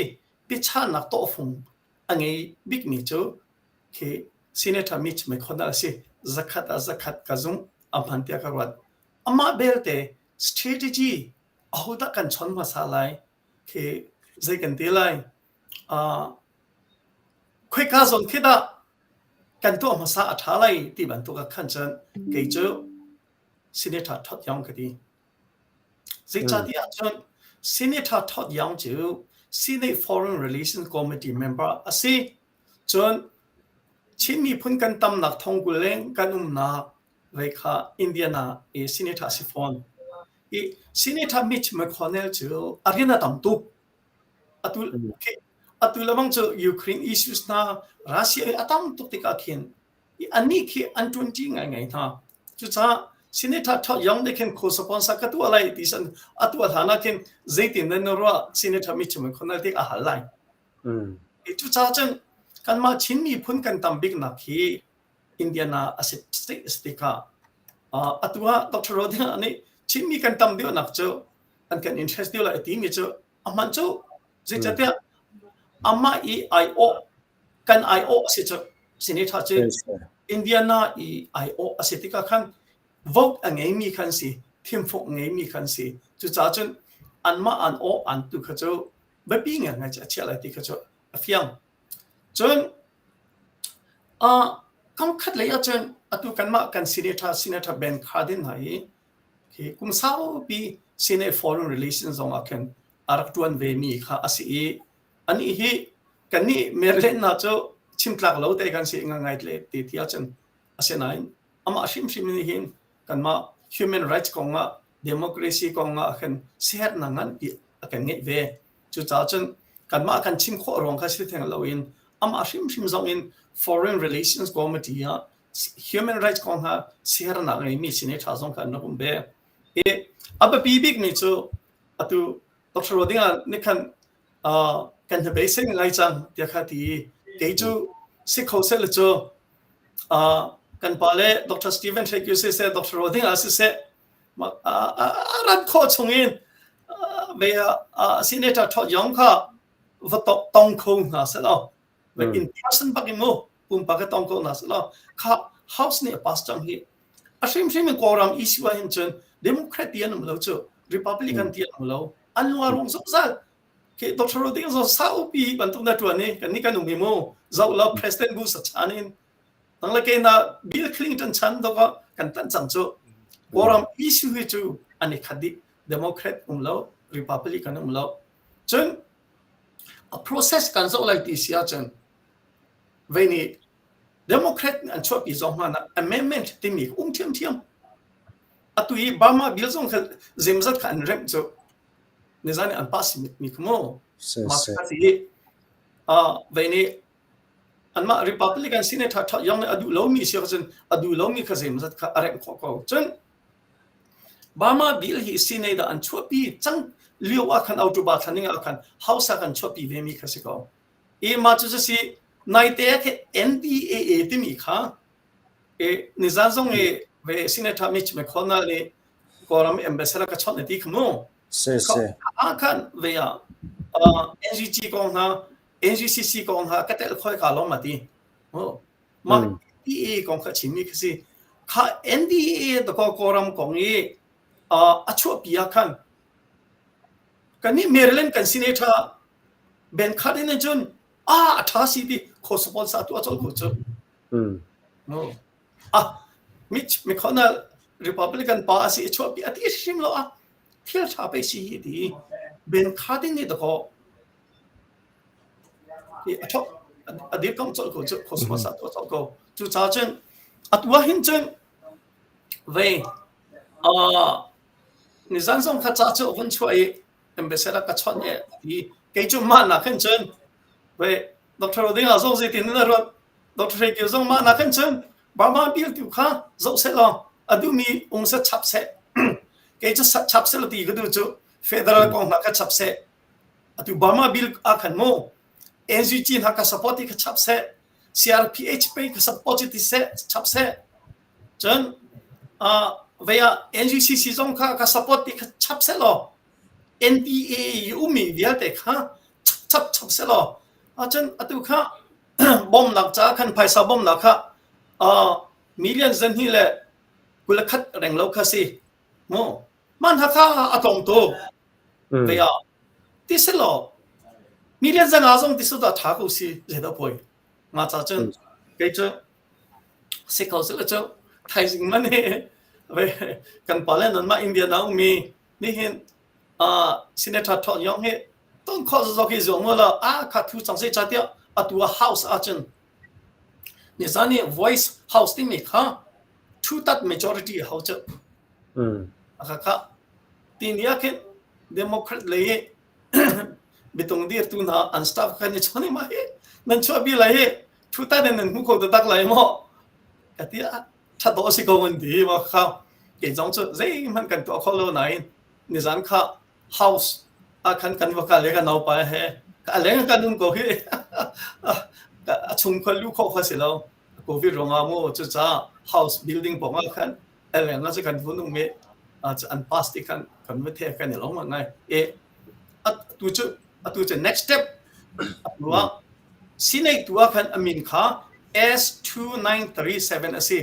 biachannak tawhfung a ngei bikmi cu khi Senator Mitch McConnell a si. Zakhat ah zakhat ka zumh a hman tiah ka ruat. Amah belte strategy ahodah kan chon hmasa lai khi zei kan ti lai uh, khoika zawn khi dah kan tuah hmasa a ṭha lai ti bantuk ah khan cun kei cu Senator Todd Young ka ti. Zeicahtiah cun Senator Todd Young cu Senate Foreign Relations Committee member a si. Cun Chin miphun kan tamnak thongkul leng kan umnak vei kha Indiana i senator a si fawn. I Senator Mitch McConnell cu a rian a tam tuk. Atu atu lamang cu Ukraine issues hna Russia i a tam tuk tikah khin i annih khi an ṭuanṭi ngaingai hna. Cucaah Senator Todd Young nih khin co-sponsor ka tuah lai ti san a tuah hlan ah khin zeitin nan ruah Senator Mitch McConnell tik a hal lai. Cucaah cun kanmah Chin miphun kan tam biknak hi Indiana a si state a si tikah atu ah Dr. Rodina nih Chinmi kan tam deuhnak cu an kan interest deuh lai a timi cu a hman cu zeicahtiah amah i aiawh kan aiawh a si cu senator cu Indiana i aiawh a si tikah khan vote a ngeimi khan si thimfung a ngeimi khan si cucaah cun anmah an aw an tu kha cu biapi ngai a chiah lai ti kha cu a fiang cun Kam khat lei ahcun atu kanmah kan senator Senator Ben Cardin hna hi hi kum saupi Senate Foreign Relations zong ah khin a rak ṭuan vemi kha a si i anih hi kannih Maryland hna cu chimtlak lo te kan si ngai le ti ti ahcun asinain amah hrimhrim nih hin kanmah human rights kong ah democracy kong ah khin siaherhnak nganpi a kan ngeih ve. Cucaah cun kanmah kan chim khawh ruang kha si theng loin amah hrimhrim zong in Foreign Relations Committee ah human rights kong hna siaherhnak ngeimi senator zong kha an rak um ve. I a biapi bikmi cu atu Dr. Rodinga nih khan kan hnabei ngai cang tiah kha ti i kei cu si kho seh le cu kan pa le Dr. Stephen Hrekyu siseh Dr. Rodinga siseh a rat khawh chungin ve senator Todd Young kha va tong kho hna seh law in person bak in mu pumpak ka tong ko hna seh law kha house nih a pass cang hi a hrimhrim in Kawlram issue ah hin cun Democrat ti an um lo cu Republican ti an um lo an lung a rung zungzal khi Dr. Roding zo saupi bantuk na tuan i kan ni kan um hi mu zoh lo President Bush a chan in Nang le kei na Bill Clinton chan dok ah kan tan cang cu. Kawlram issue hi cu an i khat dih. Democrat um lo, Republican um lo. Cun a process kan zoh lai ti si ahcun vei nih Democrat nih an chuahpi zong hmanh ah amendment timi um ṭhiamṭhiam. Atu i Burma bill zong kha zeimazat kha an remh cu nizan i an pass mi kha mu. Mah kha ti vei nih anmah Republican senator ṭha Young nih a duh lomi si ahcun a duh lomi kha zeimazat kha a remh khawh ko. Cun Burma bill hi Senate ah an chuahpi cang lio ah khan October thla ning ah khan House ah kan chuahpi ve mi kha si ko. I mah cu si naite ah khin NDAA timi kha e nizan zong i ve Senator Mitch McConnell nih Kawlram ambassador ka chawnh ti kha mu. Si si. Ah khan ve ah NGG kong hna NGCC kong hna ka tel khoi ka lawm ma ti. Mah NDA kong kha chimmi kha si. Kha NDA to ko Kawlram kong i a chuahpi ah khan kannih Maryland kan senator Ben Cardin in cun a a ṭha si ti kho sponsor tu a col ko cu. No. Ah Mitch McConnell Republican pa a si i chuahpi a ti hrim lo ah thil ṭha pe si hi ti Ben Cardin nih dakaw a thok a dirkamh colh ko cu kho sponsor tu a colh ko. Cucaah cun atu ah hin cun vei nizan zong kha ca cu a vun chuah i ambassador ka chawnh e ti kei cu mah nak hin cun ve Dr. Rodinga zong zeitin na ruat Dr. Hrekio zong mah nak hin cun Burma bill tu kha zoh seh law a duhmi ung se chap seh kei cu chap seh ti ka duh cu federal kong hna kha chap seh atu Burma bill ah khan mu NGG hna ka support ti kha chap seh CRPH pei ka support ti seh chap seh Cun vei ah NGCC zong kha ka support ti kha chap seh law NPA i ummi vialte kha chap chap seh law ahcun atu kha bawmnak caah khan phaisa bawmnak kha million 2 le 21 reng lo kha si mu mah hna kha a tlawm tuk vei ah ti seh law million 5 zong ti seh dah ṭha ko si zeidah poi nga ca cun kei cu Si kho seh cu thaizing man hi kan pale nanmah India na ummi nihin senator Thawng Yong hi ton khawh zok hi zuam la a kha thu cang se cha tiah atu a house ahcun nizan i voice house timi kha two third majority hau cu a kha ti ni ah khin democrat lei bitung dir tu hna an staff kan i chon ma hi nan chuah bi lai hi Thutan in nan hmu kho taktak lai maw? Ka ti ah ṭhat dawh a si ko an ti ma kha kei zong cu zeihmanh kan tuah kho lo nain nizan kha house ah khan kan va kal i ka naupa he ka leng kan um ko hi a chung khua lu kho kha si lo covid ruangah mu cucaah house building pawng ah khan a leng ah cu kan vun um i an pass ti khan kan va the kan i lawm ngai e atu cu atu cu next step atu ah Senate tu ah khan a min kha S2937 a si.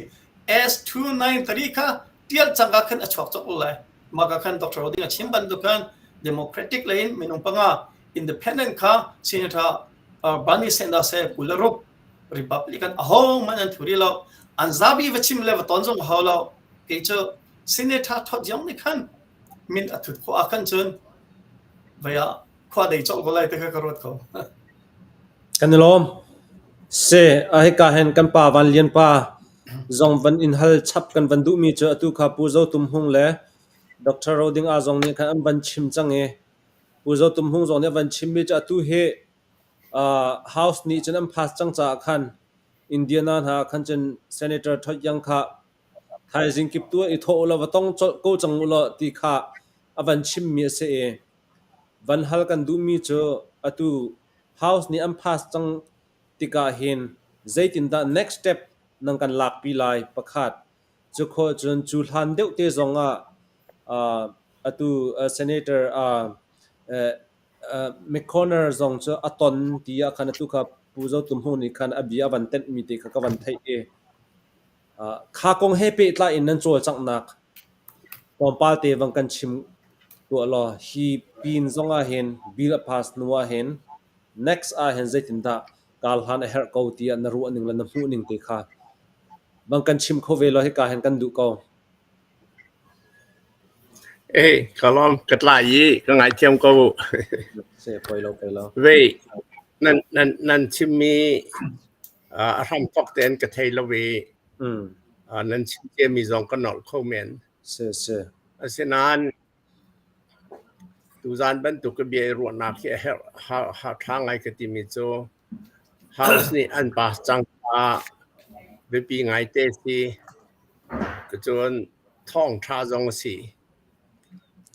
S293 kha tial cang ah khan a chuak cawk lai. Mah ka khan Dr. Roding a chim bantuk khan Democratic lei in minung panga Independent kha Senator uh, Bernie Sanders he 26 Republican aho man an thuri lo an zabi va chim le va ton zong hau lo kei cu Senator Todd Young nih khan min a thut khawh ah khan cun vaya khua dei cawk ko lai te kha ka ruat ko. Kan i lawm. Si, a hika hin kan pa Van Lian pa zong van in hal chap kan van duhmi cu atu kha Pu Zo Tum Hmung le Dr. Ro Ding A zong nih khan an van chim cang i Pu Zo Tum Hmung zong nih a van chimmi cu atu hi uh, House nih cun an pass cang caah khan Indiana hna khan cun Senator Todd Young kha thaizing kip tu i thawh ulaw va tong colh ko cang ulaw ti kha a van chimmi a si i Van hal kan duhmi cu atu House nih an pass cang tikah hin zeitindah next step nan kan lakpi lai pakhat. Cu khawh cun cu hlan deuh te zong ah uh, atu uh, Senator uh, uh, uh, McConnell zong cu a ton ti ah khan atu kha Pu Zo Tum Hmung nih khan a bia a van tenhmi te kha ka van theih i Kha kong he pehtlai in nan cawlcanghnak tlawmpal te vang kan chim tuah law hi pin zong ah hin bill a pass hnu ah hin next ah hin zeitindah karhlan a herh ko tiah na ruah ning le na hmuh ning te kha vang kan chim kho ve law hika hin kan duh ko. Eh, ka lawm ka tlai i ka ngaithiam ko. Se poi lo poi lo. Vei nan nan nan chimmi a hram thok tein ka thei lo i nan chim ciami zong ka nolh kho men. Se se. Asinain tuzan bantuk ka bia i ruahnak hi a herh ha ṭha ngai ka timi cu House nih an pass cang caah biapi ngaite si. Cun thawngṭha zong a si.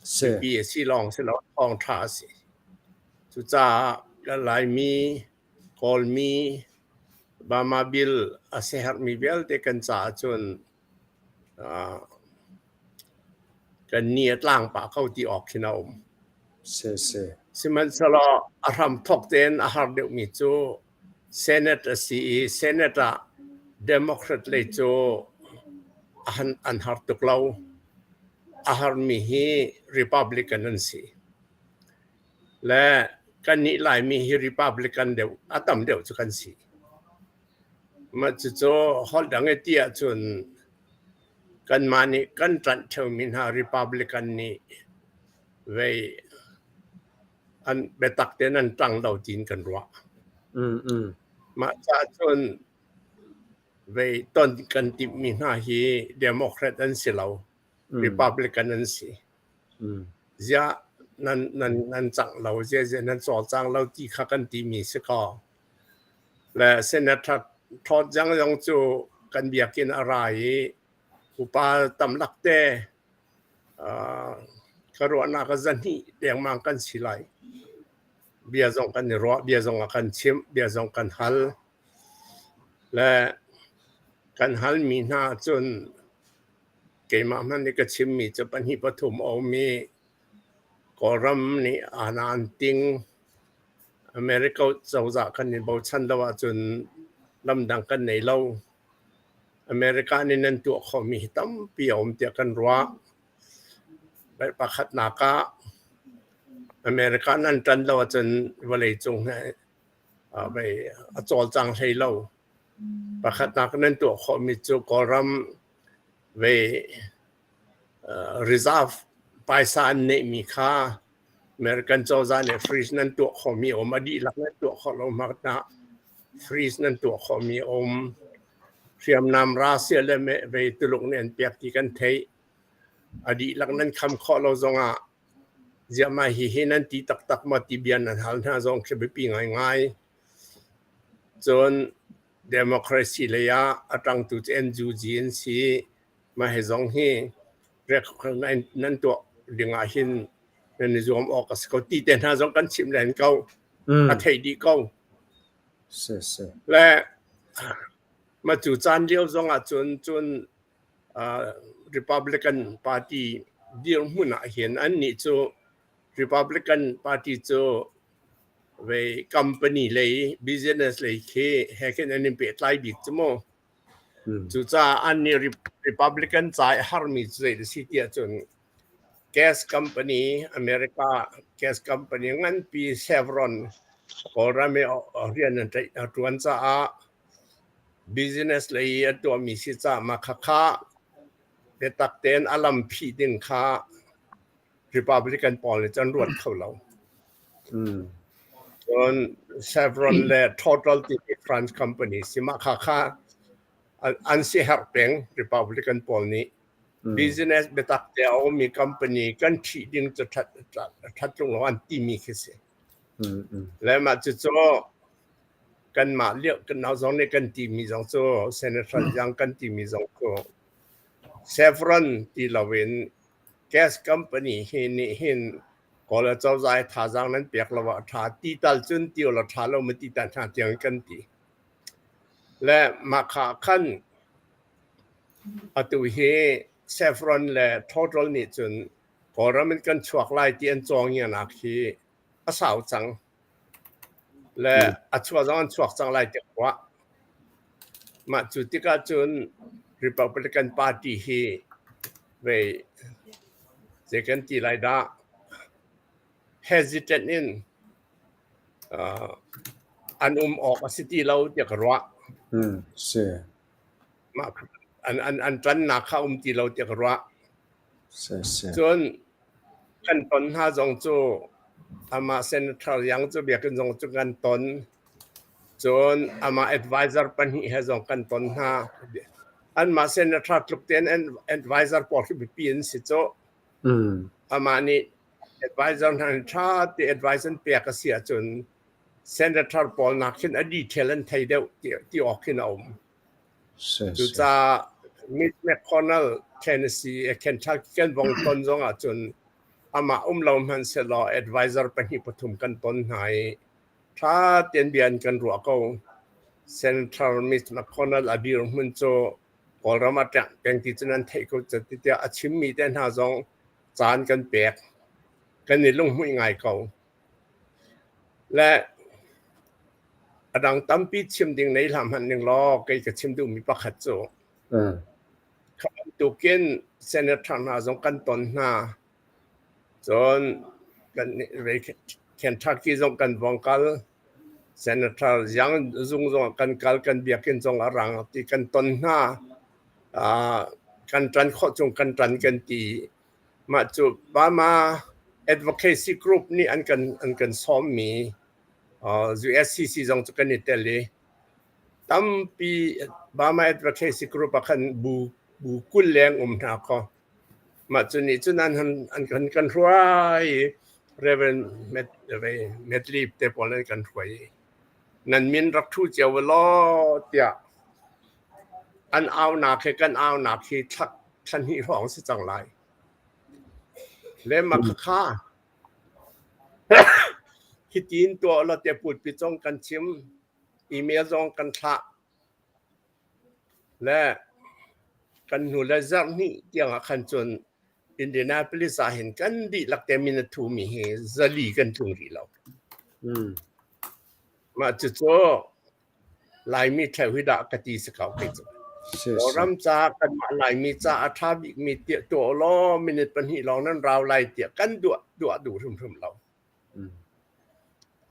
Biapi a si lawng si lo, thawngṭha a si. Cucaah kan Laimi, Kawlmi, Burma bill a siaherhmi vialte kan caah cun kan ni a tlang pah ko ti awk khin a um. Sihmanhsehlaw a hramthawk tein a har deuhmi cu Senate a si i Senate ah Democrat lei cu an har tuk lo. A harmi hi Republican an si. Le kannih Laimi hi Republican deuh a tam deuh cu kan si. Mah cucu holh dang i ti ahcun kanmah nih kan ṭanh ṭheomi hna Republican nih vei an biatak tein an ṭang lo tiin kan ruah. Mah caah cun vei ton kan timhmi hna hi Democrat an si lo, Republican an si. Ziah nan nan nan cangh lo, ziah ziah nan cawlcang lo ti kha kan timi si kaw. Le Senator Todd Young zong cu kan biakinn a ra i upa tamlak te ka ruahnak ah zahnih dengmang kan si lai. Bia zong kan i ruah, bia zong a kan chimh, bia zong kan hal. Le kan halmi hna cun keimah hmanh nih ka chimmi cu pahnih pathum a um i Kawlram nih aana an ting. America cozah kan i bochan lo ahcun lamdang kan nei lo. America nih nan tuah khawhmi hi tampi a um tiah kan ruah. Pakhatnak ah America nan ṭan lo ahcun vawleicung hi a cawlcang hlei lo. Pakhatnak nan tuah khawhmi cu Kawlram ve reserve paisa an neihmi kha American cozah nih freeze nan tuah khawhmi a um. A dihlak nan tuah khawh lo hmanh ah freeze nan tuah khawhmi a um. Hriamnam Russia le vei Tuluk nih an pek ti kan theih. A dihlak nan kham khawh lo zongah ziah mah hihi nan ti taktak maw ti bia nan hal hna zong khi biapi ngaingai. Cun democracy lei ah a ṭangtu cu NUG an si. Mah hi zong hi nan tuah ding ah hin nan i zuam awk a si ko ti te hna zong kan chimh len ko. A theih dih ko. Le mah cu caan lio zong ah cun cun Republican Party dirhmun ah hin annih cu Republican Party cu vei company lei business lei khi he khin an in pehtlai bik cu mu. Cucaah annih Republican ca i harmi cu zei a si tiah cun gas company America gas company nganpi Chevron Kawlram i rian an ṭuan caah business lei i an tuahmi si caah mah khakha biatak tein a lam phih ding kha Republican pawl nih cun ruat kho lo. Cun Chevron le Total timi France company si mah khakha an siaherh peng Republican pawl nih. Business biatak te a ummi company kan ṭhih ding cu ṭhat tlung lo an timi khi si. Le mah cucu kanmah lio kan nau zong nih kan timi zong cu Senator Young kan timi zong cu Chevron ti loin gas company hi nih hin Kawl acozah hi thazaang nan pek lo ah a ṭha ti tal cun ti la ṭha lo ma ti ta hna tiang kan ti. Le mah kha khan atu hi Chevron le Total nih cun Kawlram in kan chuak lai ti an cawngianak hi a sau cang. Le a chuah zong an chuak cang lai tiah ruah. Mah cu tikah cun Republican Party hi vei zei kan ti lai dah hesitant in an um awk a si ti lo tiah ka ruah. Si. Mah an an an ṭannak kha um ti lo tiah ka ruah. Si si. Cun. Kan ton hna zong cu amah Senator Yang cu biakinn zong cu kan ton. Cun amah advisor pahnih he zong kan ton hna. Anmah senator tluk tein advisor pawl hi biapi an si cu. Amah nih advisor hna nih ṭha te advice an pek a si ahcun senator pawl nak khin a detail an thei deuh ti awk khin a um. Cucaah Mitch McConnell Tennessee Kentucky kan vong ton zong ahcun amah um lo hmanh sehlaw advisor pahnih pathum kan ton hna i ṭha tein bia an kan ruah ko. Senator Mitch McConnell a dirhmun cu Kawlram ah ṭek peng ti cu nan theih ko tiah a chimmi te hna zong caan kan pek. Kan i lunghmuih ngai ko. Le a dang tampi chim ding nei hlah hmanh ning law kei ka chim duhmi pakhat cu kha bantukin senator hna zong kan ton hna. Cun kan Kentucky zong kan vong kal. Senator Yang zung zong kan kal kan biakinn zong a rang ti kan ton hna. Kan ṭan khawh chung kan ṭan kan ti. Mah cu Bama Advocacy Group nih an kan an kan sawmmi USCC zong cu kan i tel i tampi Bama Advocacy Group ah khan bu bu 20 leng um hna kaw mah cu nih cun an an kan kan hruai i Reverend Medley te pawl an kan hruai i nan min rak ṭhu cio u law tiah an aunak he kan aunak hi thla thla hnih hrawng si cang lai. Le mah khakha hitin tuah law tiah pulpi zong kan chim, email zong kan thlah. Le kan hnu le zarh hnih tiang ah khan cun Indianapolis ah hin kan dihlak te min a thumi hi zali kan tlung rih lo. Mah cucu Laimi ṭheo hi dah ka ti si ko kei cu. Kawlram ca kanmah Laimi ca a ṭha bikmi tiah tuah ulaw minute pahnih lawng nan rau lai tiah kan duah duah duh hrimhrim lo.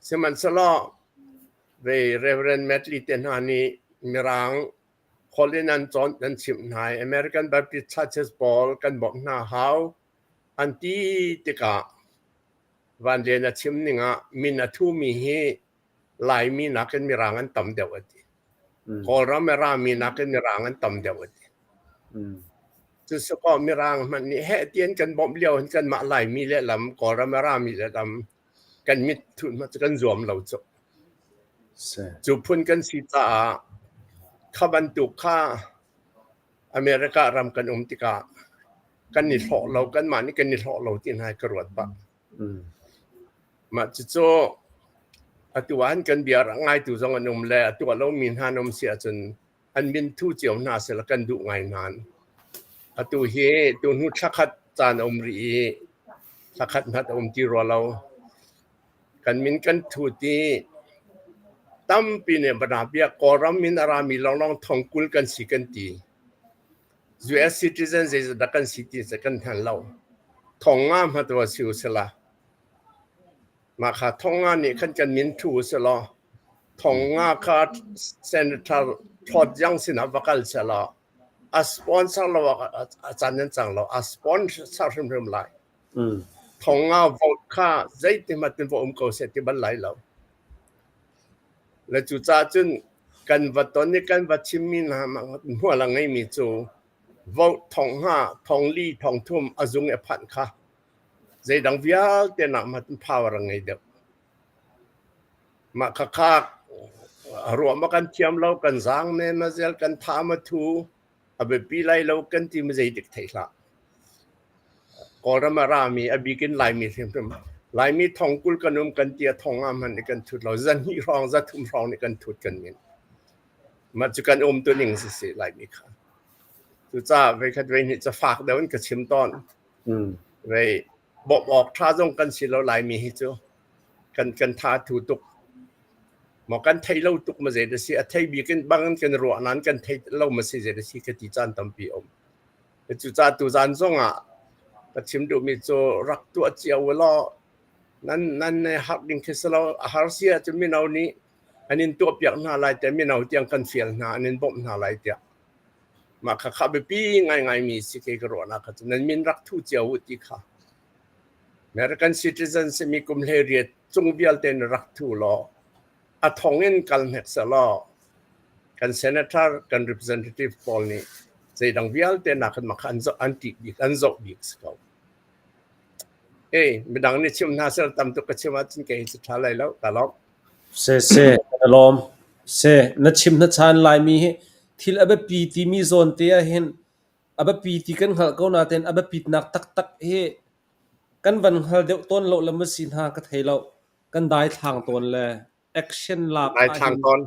Sihmanhsehlaw ve Reverend Medley te hna nih Mirang holh in an cawn an chimh hna i American Baptist Churches pawl kan bawmh hna hau an ti tikah Van Lian a chim ning ah min a thumi hi Laimi nakin Mirang an tam deuh a ti. Kawlram a rami nakin Mirang an tam deuh a ti. Cusukaw Mirang hmanh nih heh tian kan bawmh lio hin kanmah Laimi lehlam Kawlram a rami lehlam kan mit thut hmanh cu kan zuam lo cu. Cu phun kan si caah kha bantuk kha America ram kan um tikah kan i hlawh lo kanmah nih kan i hlawh lo ti hna ka ruat pah. Mah cucu atu ah kan bia rak ngaitu zong an um le a tuah lomi hna an um si ahcun an min thu cio hna sehla kan duh ngai hna. Atu hi tuhnu thlakhat caan a um rih i thlakhat hmanh a um ti rua lo. Kan min kan thut i tampi nih bia Kawlram min a rami lawnglawng thong 20 kan si kan ti. US citizen zeizat dah kan si ti kan hngal lo. Thong nga hmanh va si u sila. Mah kha thong nga nih khan kan min thu u selaw thong nga kha Senator Todd Young sinah va kal selaw a sponsor lo a can nan cang lo a sponsor hrimhrim lai. Thong nga vote kha zeiti hmanh in va um ko seh ti bal lai lo. Le cucaah cun kan va ton i kan va chimmi hna hmual a ngeimi cu vote thong nga, thong li, thong thum a zung i a phanh kha zeidang vialte nak hmanh power a ngei deuh. Mah khakha ruah ma kan thiam lo, kan zaang men a zel, kan tha ma thu, a biapi lai lo kan ti ma zeidik thei hlah. Kawlram a rami, a bik in Laimi hrimhrim. Laimi thong 20 kan um kan ti a thong ah hmanh nih kan thut lo. Za hnih hrawng, za thum hrawng nih kan thut kan min. Mah cu kan um tu ning si Laimi kha. Cucaah voikhat voihnih ca fak deuh in ka chim tawn. Vei bawmh awk ṭha zong kan si lo Laimi hi cu. Kan kan tha thu tuk. Maw kan thei lo tuk ma zei da si a thei bik in bang in kan ruah nain kan thei lo ma si zei da si ka ti caan tampi um. Cucaah tuzaan zongah ka chim duhmi cu rak tuah cio u law nan nan harh ding khi si lo. A har si ahcun mino nih an in tuahpiak hna lai tiah mino tiang kan fial hna, an in bawmh hna lai tiah. Mah khakha biapi ngaingaimi si kei ka ruahnak kha cu nan min rak thu cio u ti kha. American citizen simi kum 18 cung vialte na rak thu law a thong in kal hnek selaw kan senator kan representative pawl nih zeidang vialte nakin mah kha an zoh an ṭih bik an zoh bik si ko. Ei, midang nih chim hna sel tam tuk ka chim ahcun kei hi cu ṭha lai lo ka lawm. Se se ka lawm. Se na chim na chan Laimi hi thil a biapi timi zawn te ah hin a biapi ti kan hngalh ko nain a biapitnak taktak hi kan van hngal deuh tawn lo le maw si hna ka thei lo. Kan daithlang tawn le action lak Daithlang ahhin tawn.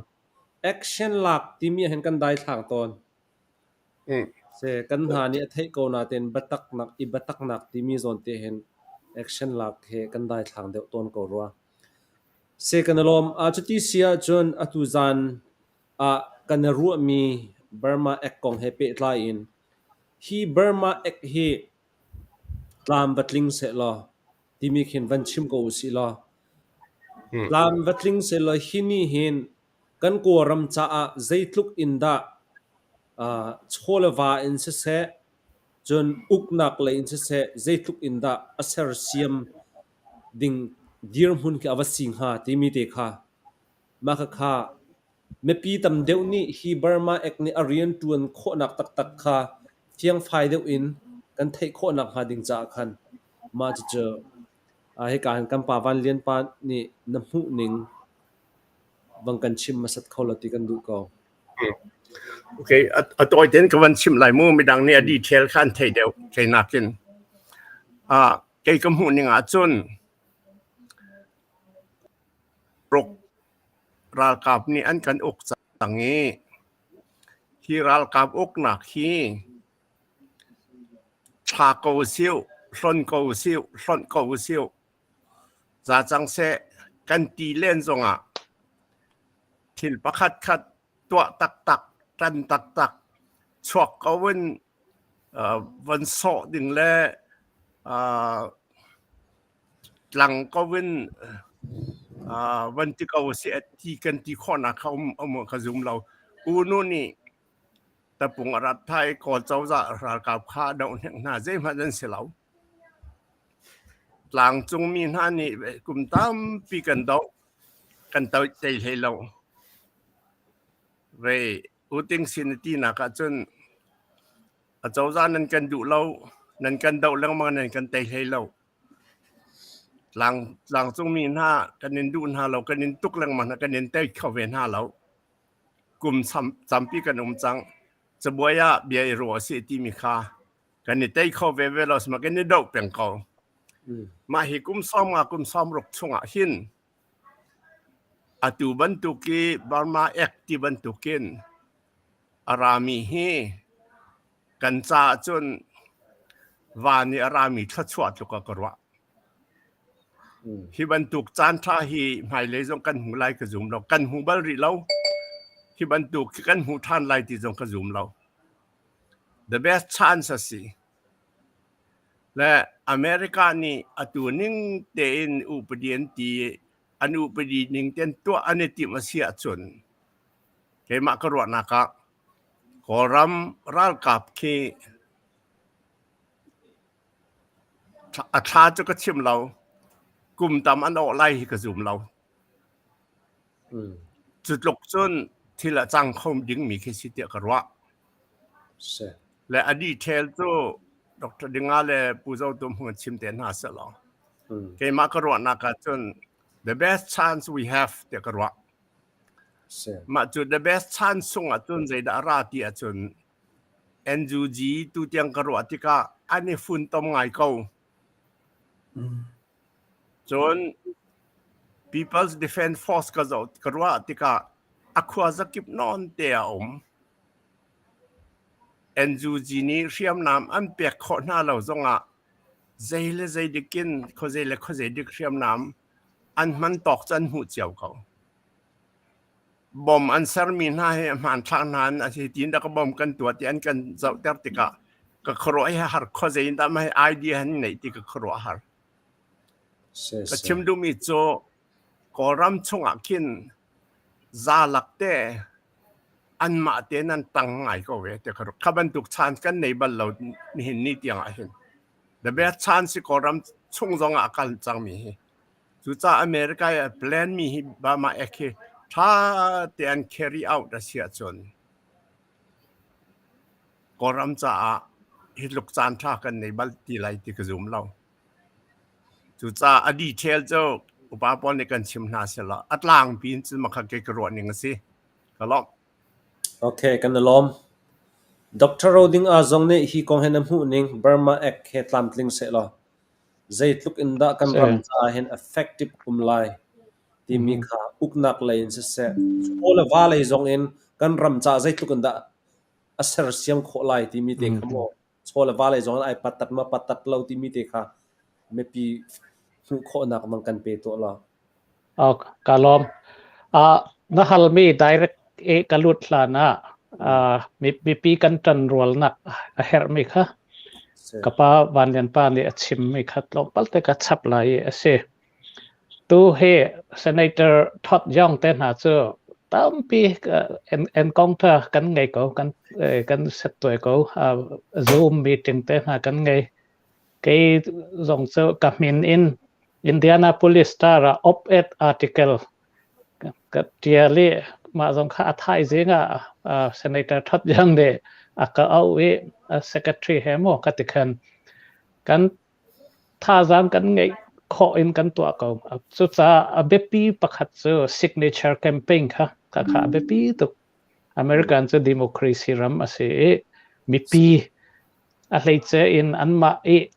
action lak timi ahhin kan daithlang tawn. Se kan hna nih a theih ko nain biataknak i biataknak timi zawn te hin action lak hi kan daithlang deuh tawn ko rua. Se kan i lawm. Cuti si ahcun atu zan ah kan i ruahmi Burma Act kong he pehtlai in hi Burma Act hi tlam va tling sehlaw timi khin van chim ko usih law tlam va tling sehlaw hi nih hin kan Kawlram caah zeitluk in dah chaw le va in siseh cun uknak lei in siseh zeitluk in dah a sersiam ding dirhmun khi a va si hnga timi te kha mah khakha mipi tam deuh nih hi Burma Act nih a rianṭuan khawhnak taktak kha fiangfai deuh in kan theih khawhnak hnga ding caah khan mah cucu hika hin kan pa Van Lian pa nih na hmuh ning vang kan chim hmasat kho lo ti kan duh ko. Okay, a tawi tein ka van chim lai mu midang nih a detail kha an thei deuh kei nakin. Ah, kei ka hmuh ning ahcun ruk ralkap nih an kan uk cang i hi ralkap uknak hi thla ko siu, hlon ko siu, hlonh ko siu, za cang seh kan ti len zongah thil pakhat khat tuah taktak, ṭan taktak, chuak ko in von sawh ding le tlang ko in van ti ko seh ti kan ti khawhnak kha um ka zum lo. U Nu nih tapung a rat thai Kawl cozah ralkap kha a doh hnek hna zeihmanh an si lo. Tlangcungmi hna nih kum tampi kan doh, kan tei hlei lo. Vei U Ting Sin a tinak ahcun acozah nan kan duh lo, nan kan doh lengmang nan kan tei hlei lo. Tlang, tlangcungmi hna kan in duh hna lo, kan in tuk lengmang hna, kan in tei kho ve hna lo. Kum tampi kan um cang. Cabuai ah bia i ruah a si timi kha kan i tei kho ve ve lo sima kan i doh peng ko. Mah hi kum 50 kum 60 chungah hin atu bantuk i Burma Act ti bantukin a rami hi kan caah cun van i a rami thluachuah tluk ah ka ruah. Hi bantuk caan ṭha hi hmailei zong kan hmu lai ka zum lo. Kan hmu bal rih lo. Hi bantuk hi kan hmu ṭhan lai ti zong ka zum lo. The best chance a si. Le America nih atu ning tein upadi an ti an upadi ning tein tuah an i timh a si ahcun keimah ka ruahnak ah Kawlram ralkap khi a thla cu ka chim lo. Kum tam an awh lai hi ka zum lo. Cu tluk cun thil a cang kho dingmi khi si tiah ka ruah. Le a detail cu Dr. Dinga le Pu Zo Tum hung chim te hna selaw. Keimah ka ruahnak ahcun the best chance we have tiah ka ruah. Mah cu the best chance sung ahcun zeidah a ra ti ahcun NUG tu tiang ka ruah tikah an i funtom ngai ko. Cun People's Defence Force ka zoh ka ruah tikah a khua zakip nawn te a um. NUG nih hriamnam an pek khawh hna lo zongah zei le zei dik in khuazei le khuazei dik hriamnam an hman tawk cu an hmuh cio ko. Bom an sermi hna hi hmanthlak hna in a si tiin dah ka bom kan tuah ti an kan zohter tikah ka khuaruah hi har khuazei in dah mah hi idea han neih ti ka khuaruah har. Ka chim duhmi cu Kawlram chungah khin zalak te anmah tein an tang ngai ko ve ti kha bantuk chance kan nei bal lo nihin ni tiang ah hin. The best chance si Kawlram chung zong ah a kal cangmi hi. Cucaah America i a plan mi hi Burma Act hi ṭha tein carry out a si ahcun Kawlram caah hi tluk caan ṭha kan nei bal ti lai ti ka zum lo. Cucaah a detail cu upa pawl nih kan chim hna selaw a tlangpi in cun makha kei ka ruah ning a si. Ka lawmh. Okay, kan i lawm. Dr. Roding A zong nih hi kong hi na hmuh ning Burma Act he tlamtling sehlaw zeitluk in dah kan ram caah hin effective um lai timi kha uknak lei in siseh, chaw le va lei zong in kan ram caah zeitluk in dah a sersiam khawh lai timi te kha maw chaw le va lei zong in ai pattat ma pattat lo timi te kha mipi hmuh khawhnak bang kan pe tuah law. Ok, ka lawm. Uh, na halmi direct e ka lut hlan ah uh, mipi kan ṭan rualnak a herhmi kha ka pa Van Lian pa nih a chimmi kha tlawmpal te ka chap lai i a si. Tu hi Senator Todd Young te hna cu tampi encounter kan ngei ko, kan kan set tuai ko. Zoom meeting te hna kan ngei. Kei zong cu ka min in Indianapolis Star ah op-ed article ka ṭial i mah zong kha a thaizing ah Senator Todd Young nih a ka auh i secretary he maw ka ti khan kan thazaang kan ngeih khawh in kan tuah ko. Cucaah a biapi pakhat cu signature campaign kha kha kha a biapi tuk. American cu democracy ram a si i mipi a hleice in anmah i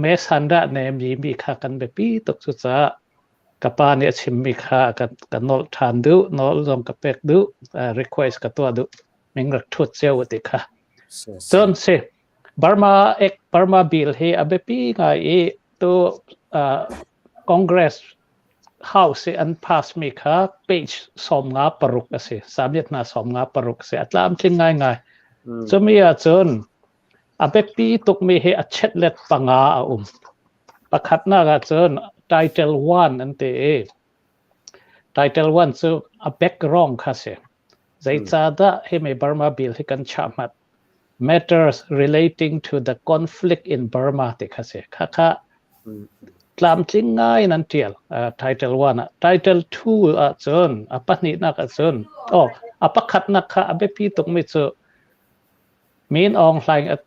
me sandah ne mi mi kha kan biapi tuk. Cucaah ka pa nih a chimmi kha ka ka nolh ṭhan duh, nawl zong ka pek duh, request ka tuah duh. Ming rak ṭhut cio ti kha. Cun si Burma Act Burma Bill hi a biapi ngai i tu Congress House i an pass mi kha page 56 a si. Samiat hna 56 a si. A tlamtling ngaingai. Cumi ahcun a biapi tukmi hi a chetlet panga a um. Pakhatnak ahcun Title 1 an ti i Title 1 cu a background kha si. Zeicahdah himi Burma Bill hi kan chah hmat? Matters relating to the conflict in Burma ti kha si. Khakha tlamtling ngai in an tial title 1 ah. Title 2 ahcun a pahnihnak ahcun oh a pakhatnak kha a biapi tukmi cu Min Aung Hlaing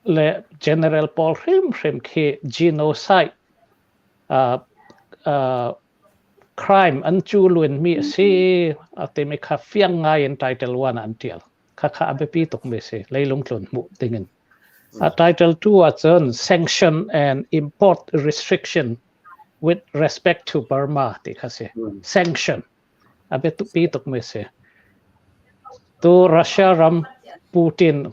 le General pawl hrimhrim khi genocide crime an cu luanmi a si a timi kha fiang ngai in title 1 ah an tial. Khakha a biapi tukmi si leilung tlun hmuh dingin. A title 2 ahcun sanction and import restriction with respect to Burma ti kha si. Sanction a biapi tukmi si. Tu Russia ram Putin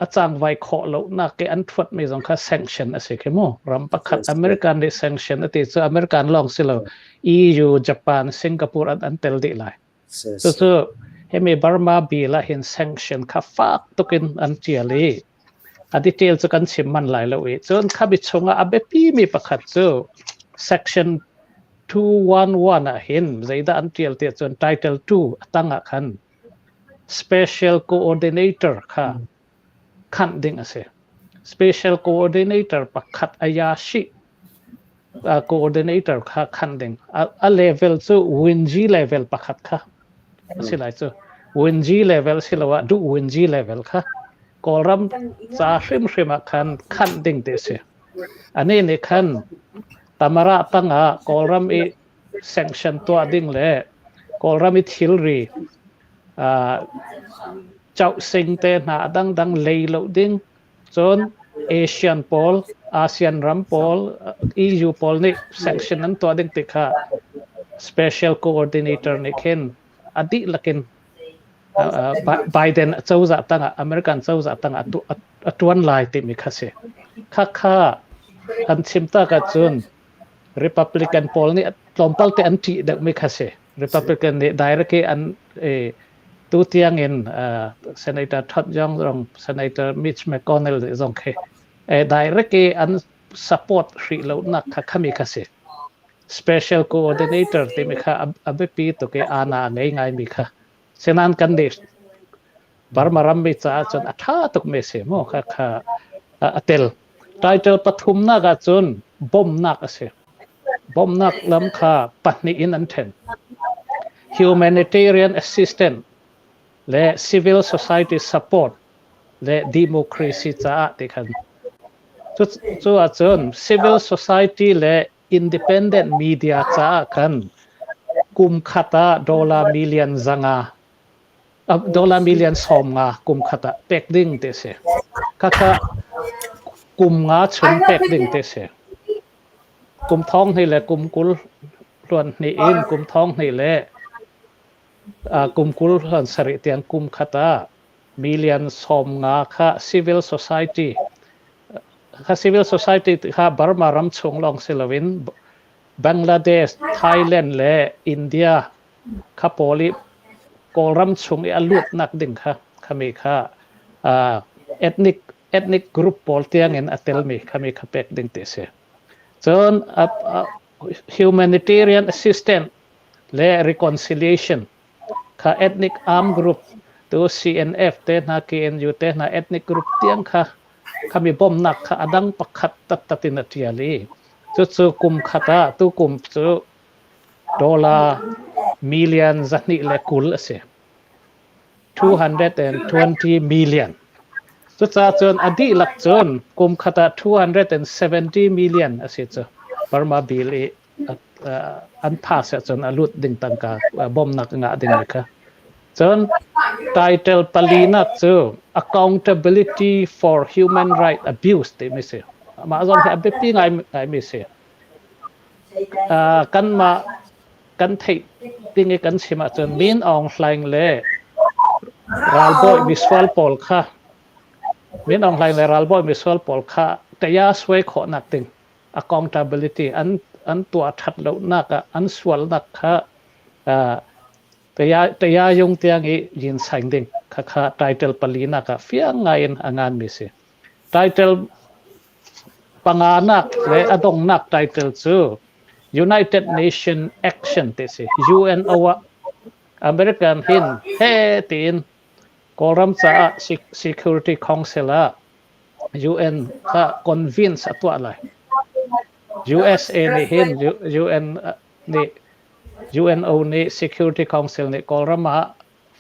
a cangvai khawh lonak i an thuatmi zong kha sanction a si khi mu. Ram pakhat American nih sanction a ti cu American lawng si lo EU, Japan, Singapore an an tel dih lai. Cucu himi Burma bill ah hin sanction kha fak tukin an tial i a detail cu kan chim man lai lo i cun khabi chungah a biapi mi pakhat cu section 211 ah hin zeidah an tial ti cun title 2 a tang ah khan special coordinator kha khanh ding a si. Special coordinator pakhat ayashi coordinator kha khanh ding. A level cu WinG level pakhat kha a si lai cu. WinG level siloah duh WinG level kha Kawlram ca hrimhrim ah khan khanh ding ti a si. Ani nih khan Tamara tangah Kawlram i sanction tuah ding le Kawlram i thilri Chauhsing te hna a dangdang lei lo ding cun Asian pawl, ASEAN ram pawl, EU pawl nih sanction an tuah ding ti kha special coordinator nih khin a dihlak in Biden cozah tangah American cozah tangah a tuan lai timi kha si. Khakha an chim tak ahcun Republican pawl nih tlawmpal te an ṭih deuhmi kha si. Republican nih direct i an tu tiang in Senator Todd Young zong Senator Mitch McConnell zong khi direct i an support hrih lonak kha khami kha si. Special coordinator timi kha a biapi tuk i ana ngei ngaimi kha. Sinan kan nih Burma rammi caah cun a ṭha tukmi si mu kha kha a tel. Title pathumnak ah cun bawmhnak a si. Bawmhnak lam kha pahnih in an ṭhen. Humanitarian assistance le civil society support le democracy caah ti khan. Cu ahcun civil society le independent media caah khan kum khat ah dollar million 500 dollar million 50 kum khat ah pek ding ti si. Khakha kum nga chung pek ding ti si. Kum thong hnih le kum 20 hluan hnih in kum thong hnih le kum 20 hluan sarih tiang kum khat ah million 50 kha civil society kha civil society kha Burma ram chung lawng si loin Bangladesh, Thailand le India kha pawl i Kawlram chung i a lutnak ding kha khami kha ethnic ethnic group pawl tiang in a telmi khami kha pek ding ti si. Cun humanitarian assistance le reconciliation kha ethnic armed group tu CNF te hna KNU te hna ethnic group tiang kha khami bawmhnak kha a dang pakhat tattat in a ṭial i cucu kum khat ah tu kum cu dollar million 220 a si 220 million cucaah cun a dihlak cun kum khat ah 270 million a si cu Burma bill i an pass ahcun a lut ding tangka bawmhnak ngah ding kha. Cun title palinak cu accountability for human right abuse timi si. Mah zong hi a biapi ngai ngaimi si. Kanmah kan theih ding i kan chim ahcun Min Aung Hlaing le ralbawi misual pawl kha Min Aung Hlaing le ralbawi misual pawl kha kaya suai khawhnak ding accountability an an tuah that lonak ah an sualnak kha taya yung tiang i yin saing ding kha kha title pali nak ah fiang ngai in a ngan mi si title panga nak le adong nak title cu United Nation Action te si UNO ah American hin he tiin Kawlram caah Security Council ah UN kha convince a tuah lai. USA nih hin UN nih UNO nih Security Council nih Kawlram ah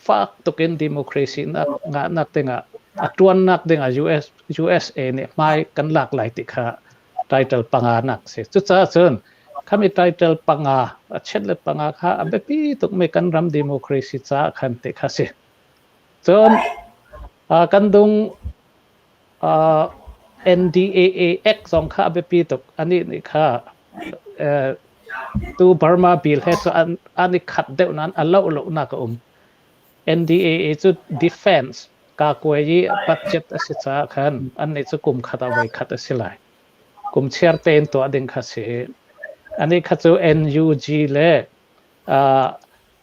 fak tukin democracy nak ngahnak dingah a tuannak dingah US USA nih hmai kan lak lai ti kha title panga nak si. Cucaah cun khami title panga a chet le panga kha a biapi tukmi kan ram democracy caah khan ti kha si. Cun kan dung NDAA Act zong kha a biapi tuk. Anih nih kha tu Burma bill he cu an i khat deuh nain a loh lonak a um. NDAA cu defense kakuai budget a si caah khan annih cu kum khat ah voi khat a si lai. Kum chiar tein tuah ding kha si. Anih kha cu NUG le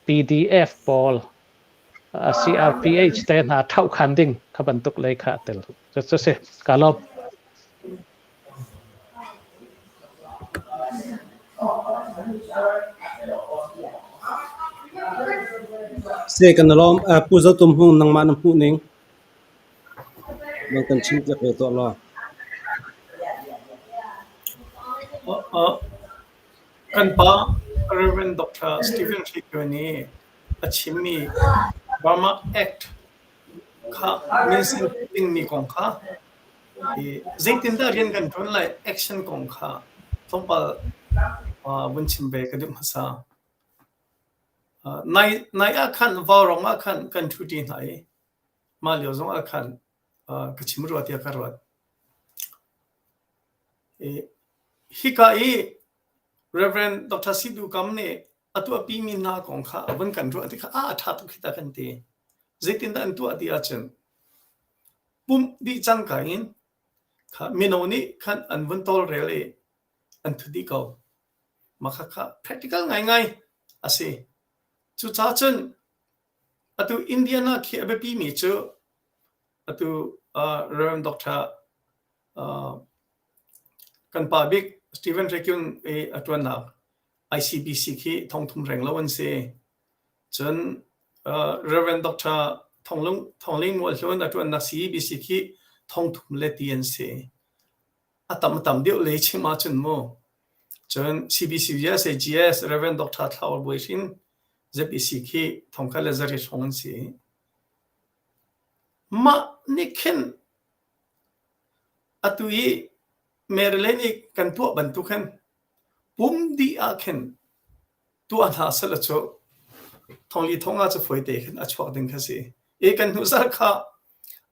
PDF pawl CRPH te hna ṭhohkhan ding kha bantuk lei kha a tel. Cu si. Ka lawm. Se kan lawm. Pu Zo Tum Hmung nangmah na hmuh ning. Nang kan chim piak ve tuah law. Kan pa Reverend Dr. Stephen Hriyo nih a chimmi Burma Act kha minsen dingmi kong kha zeitindah rian kan ṭuan lai action kong kha tlawmpal vun chim ve ka duh hmasa. Nai nai ah khan Vaurawng ah khan kan ṭhuṭi hna i mah lio zong ah khan ka chim rua tiah ka ruat. Hika i Reverend Dr. Sidu Kam nih a tuahpimi hna kong kha a vun kan ruah tikah ah a ṭha tuk hi ta kan ti. Zeitindah an tuah ti ahcun pumh dih cangka in kha mino nih khan an vun tawlrel i an thu dih ko. Mah khakha practical ngaingai a si. Cucaah cun atu Indiana khi a biapimi cu atu uh, Reverend Dr. Uh, kan pa bik Stephen Rekyun i a ṭuannak ICBC khi thongthum reng lo an si. Cun uh, Reverend Dr. Thonglung Thongling Mualhlun a ṭuannak CBC khi thongthum le ti an si. A tam a tam deuh lei chim ahcun mu. Cun CBCUSA GS Rev. Dr. Thla Awr Bawi Hrin ZBC khi thongkhat le zari hrawng an si. Mah nih khin atu i Maryland i kan tuah bantuk hin pum dih ah khin tuah hna sehla cu thongli thong ah cu fawi te khin a chuak ding kha si. I kan hnu zarh kha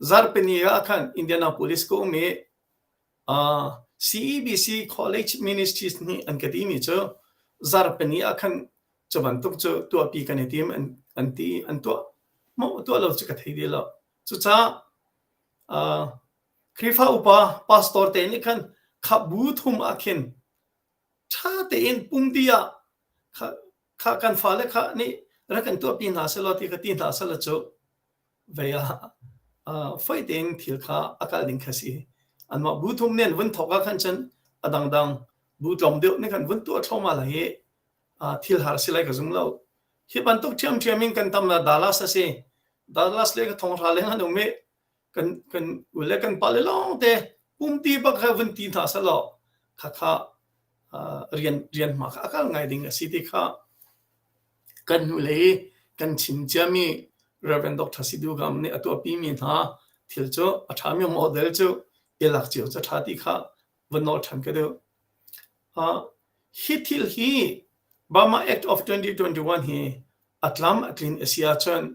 zarhpini ah khan Indianapolis ka um i uh, CEBC College Ministries nih an ka timi cu zarhpini ah khan cu bantuk cu tuahpi kan i tim an, an ti an tuah maw tuah lo cu ka thei ti lo. Cucaah uh, Khrihfa upa pastor te nih khan kha bu thum ah khin ṭha tein pumdi ah kha, kha kan fale kha nih rak kan tuahpi hna selaw ti kha ti hna selaw cu vei ah uh, foi tein thil kha a kal ding kha si. Anmah bu thum nih an vun thawk ah khan cun a dangdang bu tlawm deuh nih khan vun tuah thluahmah lai i uh, thil har si lai ka zum lo. Hi bantuk ṭhiamṭhiam in kan tam na Dallas a si. Dallas le ka thonghra leng an um i kan kan u le kan pale lawng te pumti bak kha vun ti hna selaw kha kha rian rian hma kha a kal ngai ding a si ti kha kan hnulei kan chim ciami Reverend Dr. Sidu Gam nih a tuahpi mi hna thil cu a ṭhami model cu i lak cio cu ṭha ti kha van nawl ṭhan ka duh. Uh, hi thil hi Burma Act of 2021 hi a tlam a tlin a si ahcun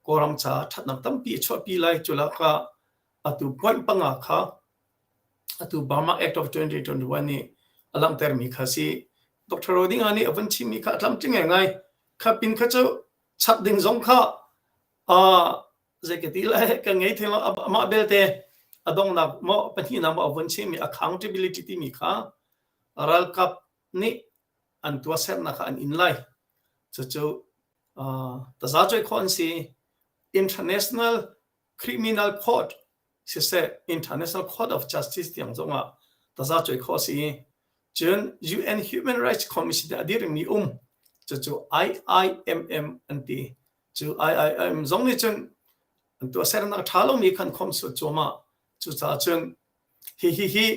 Kawlram ca ṭhatnak tampi a chuahpi lai. Cu lakah atu point panga kha atu Burma Act of 2021 nih a langhtermi kha si. Dr. Rodinga nih a vun chimmi kha a tlamtling ngai. Kha pin kha cu chap ding zong kha uh, zei ka ti lai ka ngei theng lo amah belte a donghnak maw pahnihnak maw a vun chimmi accountability timi kha ralkap nih an tuahsernak kha an in lai. Cucu tazacuai khawh an si. International Criminal Court siseh International Court of Justice tiang zongah tazacuai khawh a si. Cun UN Human Rights Commission a dirmi um cucu IIMM an ti. Cu IIMM zong nih cun an tuahsernak ṭha lomi khan khomsuat cuahmah. Cucaah cun hihi hi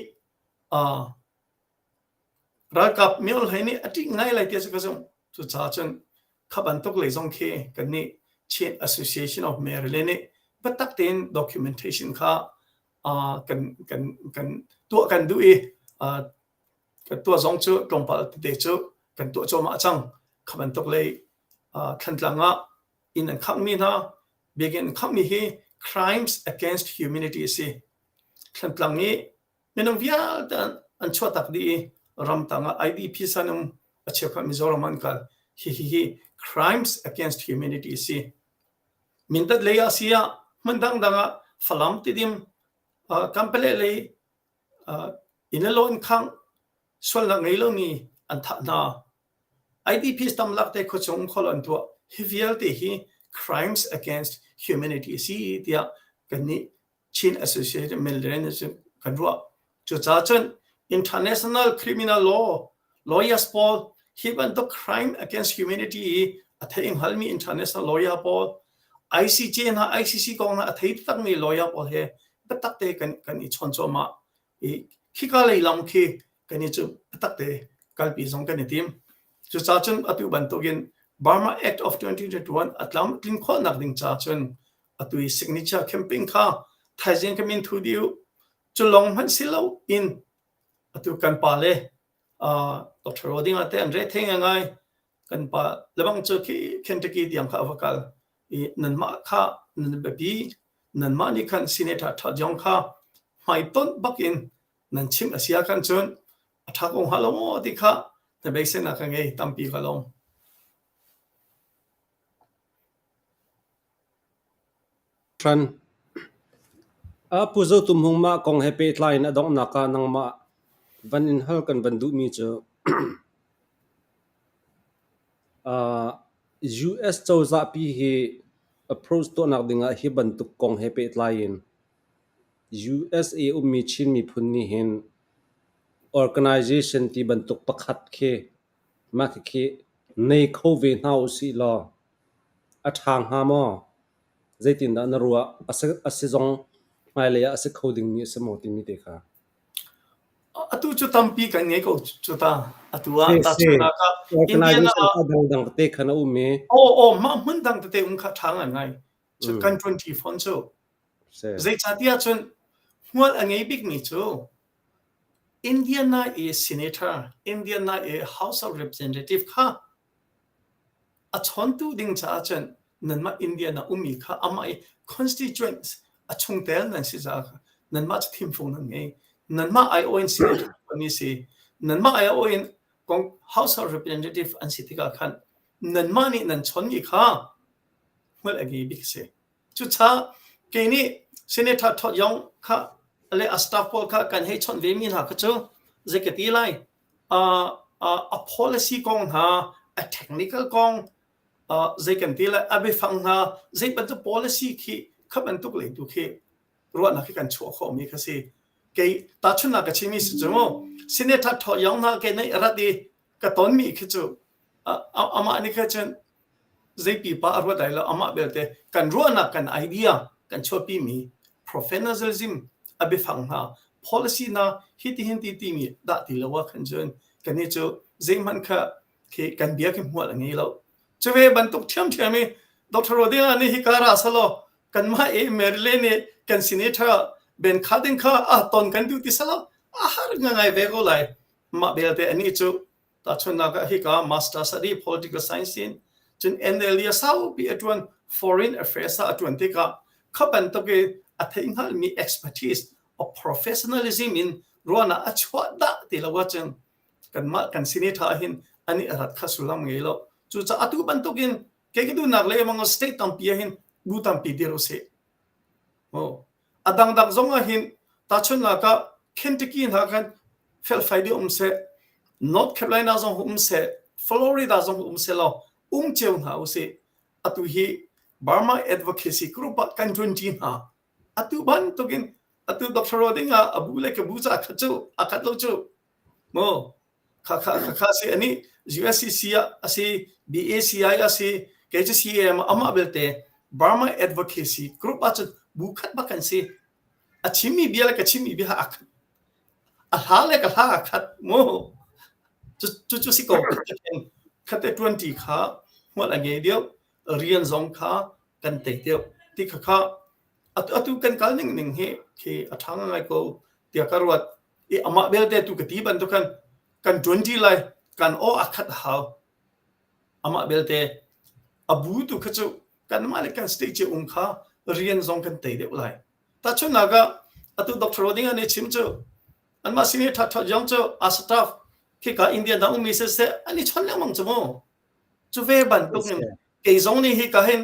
uh, Ralkap miohlei nih a ṭih ngai lai ti cu ka zumh. Cucaah cun kha bantuk lei zong khi kannih Chin Association of Maryland nih biatak tein documentation kha uh, kan, kan, kan tuah kan duh i uh, kan tuah zong cu tlawmpal tete cu kan tuah cuahmah cang. Kha bantuk lei uh, Thlantlang ah inn an khanghmi hna, biakinn an khanghmi hi crimes against humanity a si. Thlantlang i Minung vialte an chuahtak dih i ramtang ah IDP san um a cheukhat Mizoram an kal. Hihi hi crimes against humanity a si. Mindat lei ah si ah hmun dangdang ah Falam Tidim uh, Kampale lei uh, inn le lo in khang sualnak ngei lomi an thah hna. IDPs tamlak te khuachung khol an tuah. Hi vialte hi crimes against humanity a si tiah kannih Chin Associated Maryland cu kan ruah. Cucaah cun international criminal law lawyers pawl hi bantuk crime against humanity i a thei hngalmi international lawyer pawl ICJ hna ICC kong hna a thei takmi lawyer pawl he biatak te kan kan i chawn cuahmah i khika lei lam khi kan i cu biatak te kalpi zong kan i tim. Cucaah cun atu bantukin Burma Act of 2021 a tlam tlin khawhnak ding ca cun atu i signature camping kha thaizing ka min thu dih u. Cu lawng hmanh si lo in atu kan pa le uh, Dr. Roding te an re thei ngai kan pa lebang cu khi Kentucky tiang kha ava kal i nanmah kha nan biapi nanmah nih khan senator tha jong kha hmaitonh bakin nan chim a sia khan cun a tha ko hnga lo maw ti kha na beiseinak ka ngei tampi ka lawm. Hran. A Pu Zo Tum Hung mah kong he pehtlai in a donghnak ah nangmah van in hal kan van duhmi cu uh, US cozahpi hi approach tuahnak dingah hi bantuk kong he pehtlai in USA ummi Chin miphun nih hin organization ti bantuk pakhat khi mah khikhi nei kho ve hna usih law A ṭha hnga maw? Zeitindah na ruah? A si, a si zong hmailei ah a si kho dingmi a si maw timi te kha. Atu cu tampi kan ngei ko cu ta. Atu ah tahchunhnak ah Indiana ah dangdang tete khan a um i. Aw aw mah hmun dang tete um kha ṭha ngaingai. Cu kan ṭuanṭi fawn cu. Zeicahtiah cun hmual a ngei bikmi cu Indiana i senator, Indiana i House of Representative kha A chawntu ding caah cun nanmah Indian ah ummi kha amah i constituents a chungtel nan si caah nanmah cu thimfung nan ngei. Nanmah aiawh in senator an si. Nanmah aiawh in House of Representative an si tikah khan nanmah nih nan chawnmi kha hmual a ngei bik a si. Cucaah kei nih Senator Todd Young kha le a staff pawl kha kan hei chawnh vemi hna kha cu zei ka ti lai a policy kong hna, a technical kong, zei kan ti lai, a biafang hna, zei bantuk policy khi kha bantuk lei tu khi ruahnak khi kan chuah khawhmi kha si. Kei tahchunhnak ka chimmi si cu mu, Senator Todd Young hna ke nei rat i ka tonmi khi cu amah nih kha cun Zei pipa a ruat lai lo. Amah belte kan ruahnak kan idea kan chuahpimi professionalism a biafang hna policy hna hitihin ti timi dah ti lo ah khan cun kannih cu zeihmanh kha khi kan bia khi hmual a ngei lo. Cu ve bantuk ṭhiamṭhiam i Dr. Rodinga nih hika ra selaw kanmah i Maryland nih kan senator Ben Cardin kha a ton kan duh ti selaw a har ngai ve ko lai. Mah belte anih cu Tahchunhnak ah hika master study political science in cun NLD a saupi a ṭuan foreign affairs ah a ṭuan tikah kha bantuk i a theihhngalhmi expertise of professionalism in ruahnak a chuah dah ti lo ahcun kanmah kan senator ah hin ani a rat kha sullam ngei lo. Cucaah atu bantuk in kei ka duhnak le mang state tampi ah hin bu tampi dir usih. Oh. A dangdang zong ah hin tahchunhnak ah Kentucky hna khan felfai dih um seh, North Carolina zong um seh, Florida zong um seh law um cio hna usih. Atu hi Burma Advocacy Group ah kan ṭuanṭi hna. Atu bantukin atu Dr. Roding ah a bu le ka bu ca khat cu a khat lo cu. Mu kha kha kha kha si ani USCC ah a si BACI a si kei cu CAM amah belte Burma Advocacy Group ah cun bu khat bak kan si. A chimmi bia le ka chimmi bia a khat. A hla le ka hla a khat mu. Cu cu si ko khate 20 kha hmual a ngei deuh rian zong kha kan tei deuh ti kha kha atu kan kal ning ning hi khi a ṭha ngai ko tiah ka ruat i amah belte tu ka ti bantuk khan kan ṭuanṭi lai kan aw a khat hau amah belte a bu tu kha cu kanmah le kan state cio um kha rian zong kan tei deuh lai tahchunhnak ah atu Dr. Rodinga nih chim cu anmah sin i ṭha zong cu a staff khika India dang ummi siseh an i chon lengmang cu mu cu ve bantuk in kei zong nih hi ka hin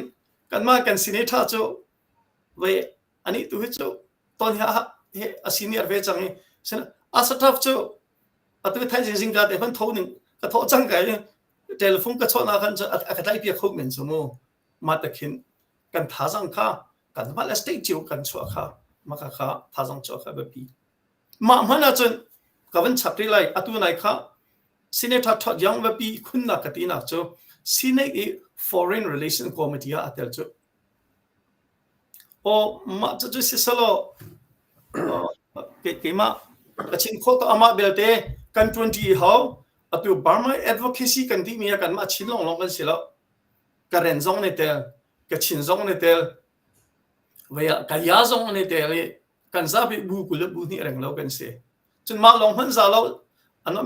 kanmah kan senator cu ve ani tu hi cu ton hi he a senior ve cang i a staff cu atu thai zing zing ka te hman tho ning ka tho cang kai telephone ka chawh na khan cu a ka tlai piak kho men cu mu ma ta khin kan thazang kha kan mah le state cio kan chuah kha maka kha thazang chuah kha biapi mah hman ahcun ka van chap rih lai atu nai kha Senator Todd Young biapi khunnak ka tinak cu Senate i Foreign Relation Committee ah a tel cu Aw mah cucu si selaw keimah ka chim khawh to amah belte kan ṭuanṭi hau. Atu Burma advocacy kan timi ah kanmah Chin lawnglawng kan si lo. Karen zong nih tel, Kachin zong nih tel, vei ah Kaya zong nih tel i kan zapi bu 20 le bu hnih reng lo kan si. Cun mah lawng hmanh za lo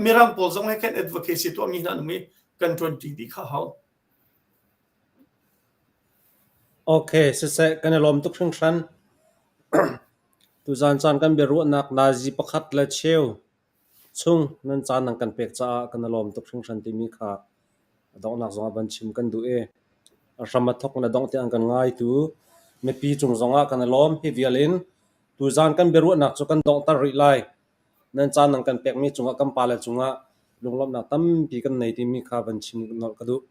Mirang pawl zong he khan advocacy tuahmi hna an um i kan ṭuanṭi dih kha hau. Ok, siseh, kan i lawm tuk hringhran. Tuzaan caan kan biaruahnak nazi pakhat le cheu chung nan caan nan kan pek caah kan i lawm tuk hringhran timi kha a donghnak zongah van chim kan duh i a hram a thawk in a dongh tiang kan ngaitu mipi cung zongah kan i lawm. Hi vial in tuzaan kan biaruahnak cu kan donghter rih lai. Nan caan nan kan pekmi cungah kan pale cungah lunglawmhnak tampi kan nei timi kha van chim nolh ka duh.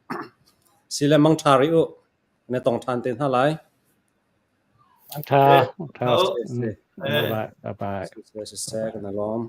Sile mangṭha rih u. Na tong ṭhan te hna lai. Ṭha, ṭha. Bye bye. Siseh, kan i lawm.